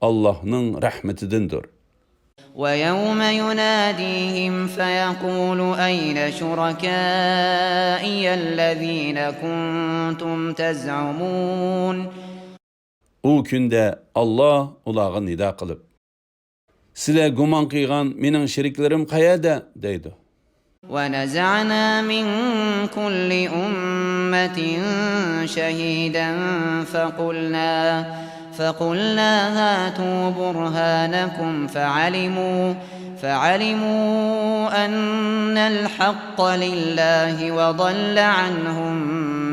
ئاللاھنىڭ رەھمىتىدىندۇر. ويوم يناديهم فيقول أين شركائي الذين كنتم تزعمون. ئۇ كۈندە ئاللاھ ئۇلارغا نىدا قىلىپ، سىلەر گۇمان قىلغان مېنىڭ شېرىكلىرىم قەيەردە؟ دەيدۇ. ونزعنا من كل أمة شهيدا فقلنا فقلنا هاتوا برهانكم فعلموا، فعلموا أن الحق لله وضل عنهم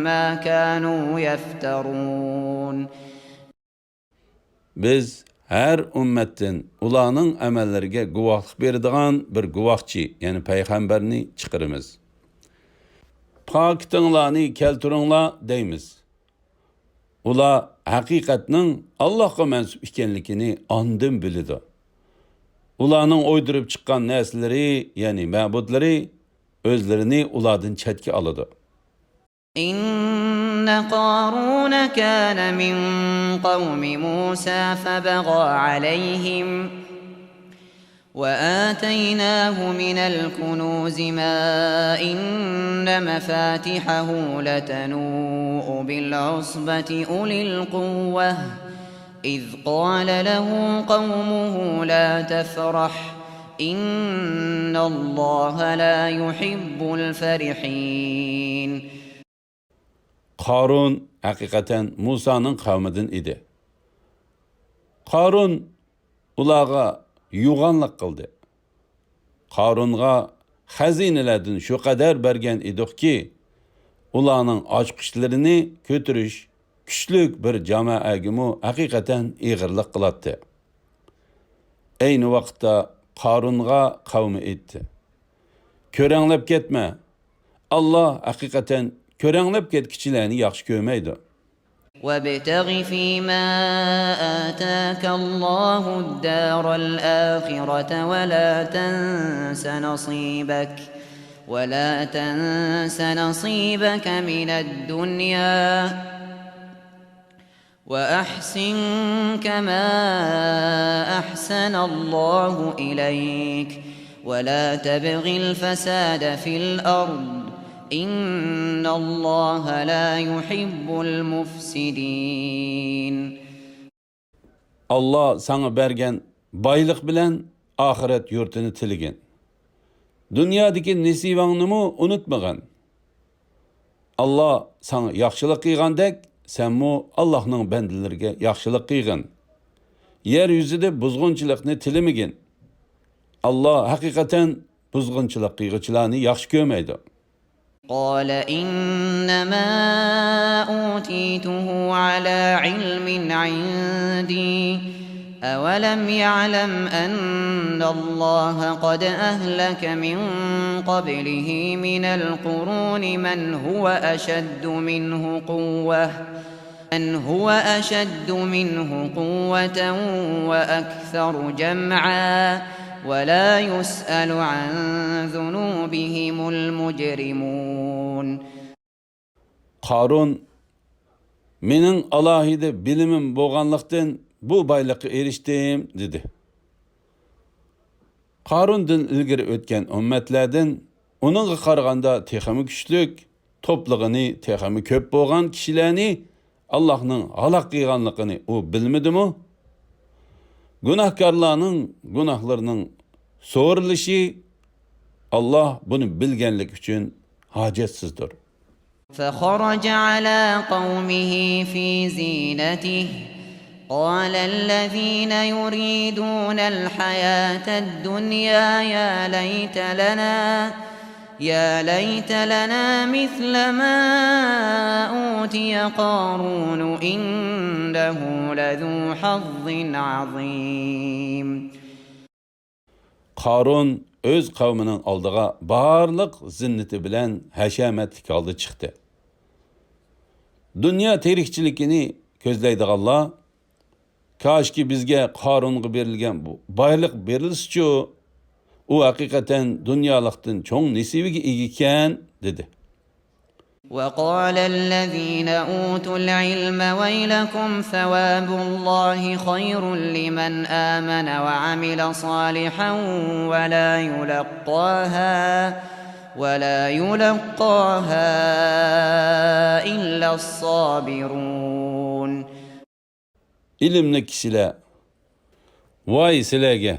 ما كانوا يفترون. بىز ھەر ئۈممەتتىن ئۇلارنىڭ ئەمەللىرىگە گۇۋاھلىق بېرىدىغان بىر گۇۋاھچى، يەنى پەيغەمبەرنى چىقىرىمىز. پاكىتىڭلارنى كەلتۈرۈڭلار دەيمىز. ئۇلار ھەقىقەتنىڭ ئاللاھقا مەنسۇپ ئىكەنلىكىنى ئاندىن بىلىدۇ. ئۇلارنىڭ ئويدۇرۇپ چىققان نەرسىلىرى، يەنى مەبۇدلىرى، ئۆزلىرىنى ئۇلاردىن چەتكە ئالىدۇ. إن قارون كان من قوم موسى فبغى عليهم وآتيناه من الكنوز ما إن مفاتحه لتنوء بالعصبة أولي القوة إذ قال له قومه لا تفرح إن الله لا يحب الفرحين. قارۇن ھەقىقەتەن مۇسانىڭ قەۋمىدىن ئىدى. قارۇن ئۇلارغا يوغانلىق قىلدى. قارۇنغا خەزىنىلەردىن شۇ قەدەر بەرگەن ئىدۇقكى، ئۇلارنىڭ ئاچقۇچلىرىنى كۆتۈرۈش كۈچلۈك بىر جامائەگىمۇ ھەقىقەتەن ئېغىرلىق قىلاتتى. ئەينى ۋاقىتتا قارۇنغا قەۋمى ئېيتتى: «كۆرەڭلەپ كەتمە! ئاللا ھەقىقەتەن كۆرەڭلەپ كەتكۈچىلەرنى ياخشى كۆرمەيدۇ.» وابتغ فيما آتاك الله الدار الآخرة ولا تنس نصيبك، ولا تنس نصيبك من الدنيا، وأحسن كما أحسن الله إليك، ولا تبغ الفساد في الأرض، إن الله لا يحب المفسدين. ئاللا ساڭا بەرگەن بايلىق بىلەن ئاخىرەت يۇرتىنى تىلىگىن. دۇنيادىكى نېسىۋەڭنىمۇ ئۇنتۇمىغىن. ئاللا ساڭا ياخشىلىق قىلغاندەك، سەنمۇ ئاللانىڭ بەندىلىرىگە ياخشىلىق قىلغىن. يەر يۈزىدە بۇزغۇنچىلىقنى تىلىمىگىن. ئاللا ھەقىقەتەن بۇزغۇنچىلىق قىلغۇچىلارنى ياخشى كۆرمەيدۇ. قال إنما أوتيته على علم عندي، أولم يعلم أن الله قد أهلك من قبله من القرون من هو أشد منه قوة، من هو أشد منه قوة وأكثر جمعا، ولا يسأل عن ذنوبهم المجرمون. قارۇن: «مېنىڭ ئالاھىدە بىلىمىم بولغانلىقتىن، بۇ بايلىققا ئېرىشتىم» دېدى. قارۇندىن ئىلگىرى ئۆتكەن ئۈممەتلەردىن ئۇنىڭغا قارىغاندا تېخىمۇ كۈچلۈك، توپلىغىنى تېخىمۇ كۆپ بولغان كىشىلەرنى ئاللاھنىڭ ھالاك قىلغانلىقىنى ئۇ بىلمىدىمۇ؟ گۇناھكارلارنىڭ گۇناھلىرىنىڭ سورىلىشى، ئاللا بۇنى بىلگەنلىكى ئۈچۈن ھاجەتسىزدۇر. فخرج على قومه في زينته، قال الذين يريدون الحياة الدنيا يا ليت لنا، يا ليت لنا مثل ما أوتي قارون إنه لذو حظ عظيم. قارۇن ئۆز قەۋمىنىڭ ئالدىغا بارلىق زىننىتى بىلەن ھەشەمەتلىك ھالدا چىقتى. دۇنيا تىرىكچىلىكىنى كۆزلەيدىغانلار: «كاشكى بىزگە قارۇنغا بېرىلگەن بۇ بايلىق بېرىلسىچۇ، ئۇ ھەقىقەتەن دۇنيالىقتىن چوڭ نېسىۋىگە ئىگە ئىكەن» دېدى. وقال الذين أوتوا العلم ويلكم ثواب الله خير لمن آمن وعمل صالحا ولا يلقاها، ولا يلقاها إلا الصابرون. ئىلىملىك كىشىلەر: «ۋاي سىلەرگە!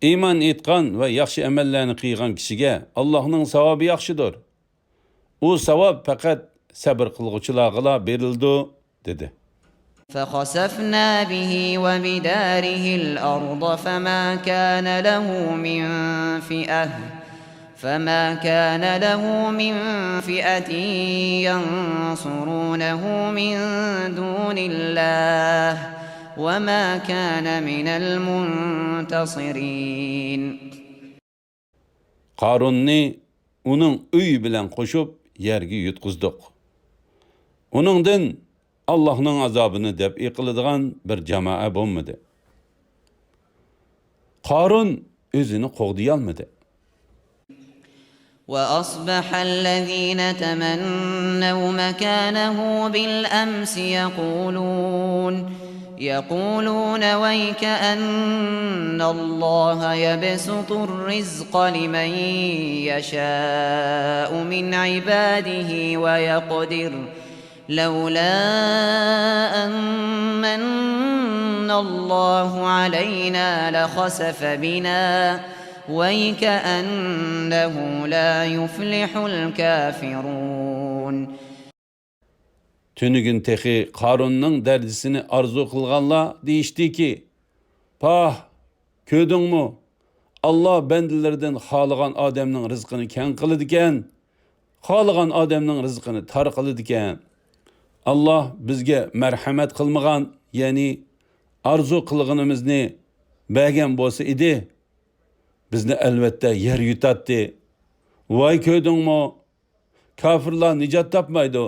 ئىمان ئېيتقان ۋە ياخشى ئەمەللەرنى قىلغان كىشىگە ئاللاھنىڭ ساۋابى ياخشىدۇر. ئۇ ساۋاب پەقەت سەبرى قىلغۇچىلارغىلا بېرىلىدۇ» دېدى. فخسفنا به وبداره الأرض فما كان له من فئة، فما كان له من فئة ينصرونه من دون الله وما كان من المنتصرين. قارۇننى ئۇنىڭ ئۆيى بىلەن قوشۇپ يەرگە يۇتقۇزدۇق. ئۇنىڭدىن ئاللاھنىڭ ئازابىنى دەپئى قىلىدىغان بىر جامائە بولمىدى. قارۇن ئۆزىنى قوغدىيالمىدى. وأصبح الذين تمنوا مكانه بالأمس يقولون، يقولون ويك أن الله يبسط الرزق لمن يشاء من عباده ويقدر، لولا أن من الله علينا لخسف بنا ويكأنه لا يفلح الكافرون. تۈنۈگۈن تېخى قارۇننىڭ دەرىجىسىنى ئارزۇ قىلغانلار دېيىشتىكى، پاھ، كۆردۈڭمۇ؟ ئاللا بەندىلىرىدىن خالىغان ئادەمنىڭ رىزقىنى كەڭ قىلىدىكەن، خالىغان ئادەمنىڭ رىزقىنى تار قىلىدىكەن. ئاللا بىزگە مەرھەمەت قىلمىغان، يەنى ئارزۇ قىلغىنىمىزنى بەرگەن بولسا ئىدى، بىزنى ئەلۋەتتە يەر يۇتاتتى. ۋاي كۆردۈڭمۇ؟ كاپىرلار نىجات تاپمايدۇ.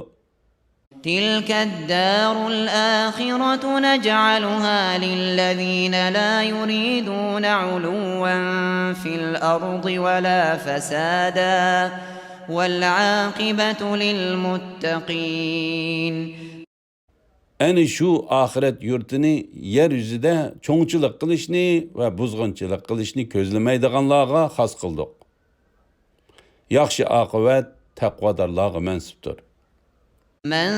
تلك الدار الآخرة نجعلها للذين لا يريدون علوا في الأرض ولا فسادا والعاقبة للمتقين. ئەنە شۇ ئاخىرەت يۇرتىنى يەر يۈزىدە چوڭچىلىق قىلىشنى ۋە بۇزغۇنچىلىق قىلىشنى كۆزلىمەيدىغانلارغا خاس قىلدۇق. ياخشى ئاقىۋەت تەقۋادارلارغا مەنسۇپتۇر. من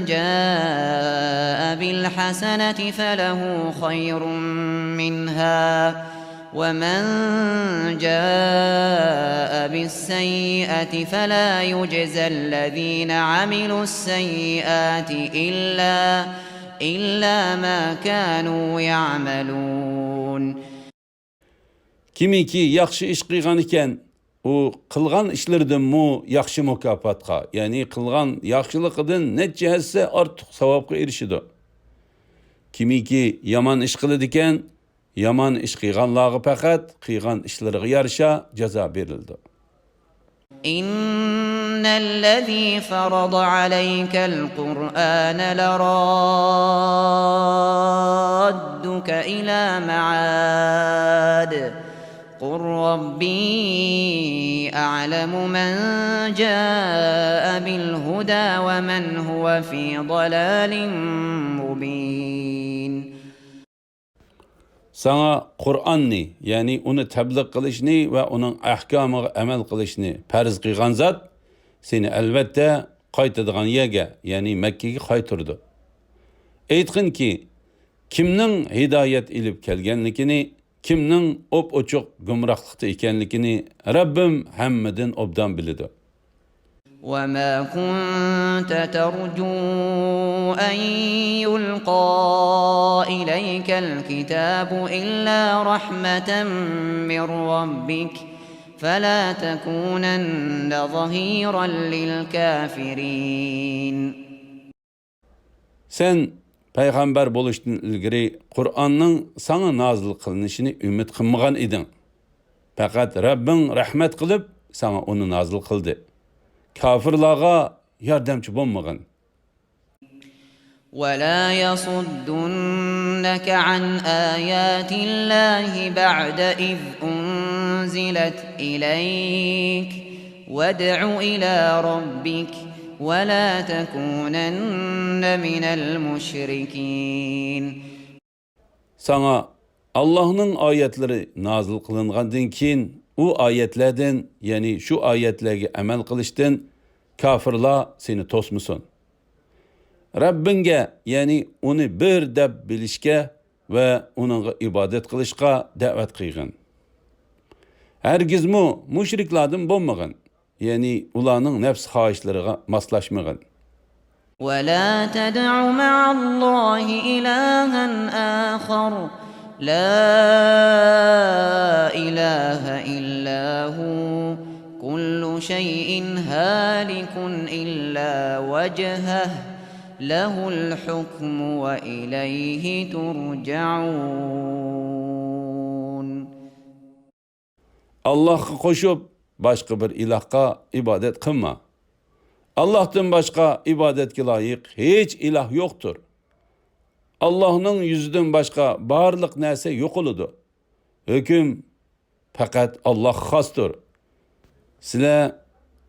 جاء بالحسنة فله خير منها ومن جاء بالسيئة فلا يجزى الذين عملوا السيئات إلا، إلا ما كانوا يعملون. كىمكى ياخشى ئىش قىلغان ئىكەن، ئۇ قىلغان ئىشلىرىدىنمۇ ياخشى مۇكاپاتقا، يەنى قىلغان ياخشىلىقىدىن نەچچە ھەسسە ئارتۇق ساۋابقا ئېرىشىدۇ. كىمكى يامان ئىش قىلىدىكەن، يامان ئىش قىلغانلارغا پەقەت قىلغان ئىشلىرىغا يارىشا جازا بېرىلىدۇ. إن الذي فرض عليك القرآن لرادك إلى معاد، قل ربي أعلم من جاء بالهدى ومن هو في ضلال مبين. ساڭا قۇرئاننى، يەنى ئۇنى تەبلىغ قىلىشنى ۋە ئۇنىڭ ئەھكامىغا ئەمەل قىلىشنى پەرز قىلغان زات سېنى ئەلۋەتتە قايتىدىغان يەرگە، يەنى مەككىگە قايتۇرىدۇ. ئېيتقىنكى، كىمنىڭ ھىدايەت ئېلىپ كەلگەنلىكىنى، كىمنىڭ ئوپئوچۇق گۇمراھلىقتا ئىكەنلىكىنى رەببىم ھەممىدىن ئوبدان بىلىدۇ. وما كنت ترجو أن يلقى إليك الكتاب إلا رحمة من ربك فلا تكونن ظهيرا للكافرين. سەن پەيغەمبەر بولۇشتىن ئىلگىرى قۇرئاننىڭ ساڭا نازىل قىلىنىشىنى ئۈمىد قىلمىغان ئىدىڭ. پەقەت رەببىڭ رەھمەت قىلىپ، ساڭا ئۇنى نازىل قىلدى. كاپىرلارغا ياردەمچى بولمىغىن. ولا يصدنك عن آيات الله بعد إذ أنزلت إليك وادع إلى ربك ولا تكونن من المشركين. ساڭا ئاللاھنىڭ ئايەتلىرى نازىل قىلىنغاندىن كېيىن، ئۇ ئايەتلەردىن، يەنى شۇ ئايەتلەرگە ئەمەل قىلىشتىن كاپىرلار سېنى توسمىسۇن. رەببىڭگە، يەنى ئۇنى بىر دەپ بىلىشكە ۋە ئۇنىڭغا ئىبادەت قىلىشقا دەۋەت قىلغىن. ھەرگىزمۇ مۇشرىكلاردىن بولمىغىن، يەنى ئۇلارنىڭ نەپس خاھىشلىرىغا ماسلاشمىغىن. ولا تدع مع الله إلها آخر، لا إله إلا هو، كل شيء هالك إلا وجهه، له الحكم وإليه ترجعون. ئاللاھقا قوشۇپ، باشقا بىر ئىلاھقا ئىبادەت قىلما. ئاللاھتىن باشقا ئىبادەتكە لايىق ھېچ ئىلاھ يوقتۇر. ئاللاھنىڭ يۈزىدىن باشقا بارلىق نەرسە يوقىلىدۇ. ھۆكۈم پەقەت ئاللاھقا خاستۇر. سىلەر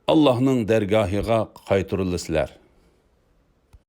ئاللاھنىڭ دەرگاھىغا قايتۇرۇلىسىلەر.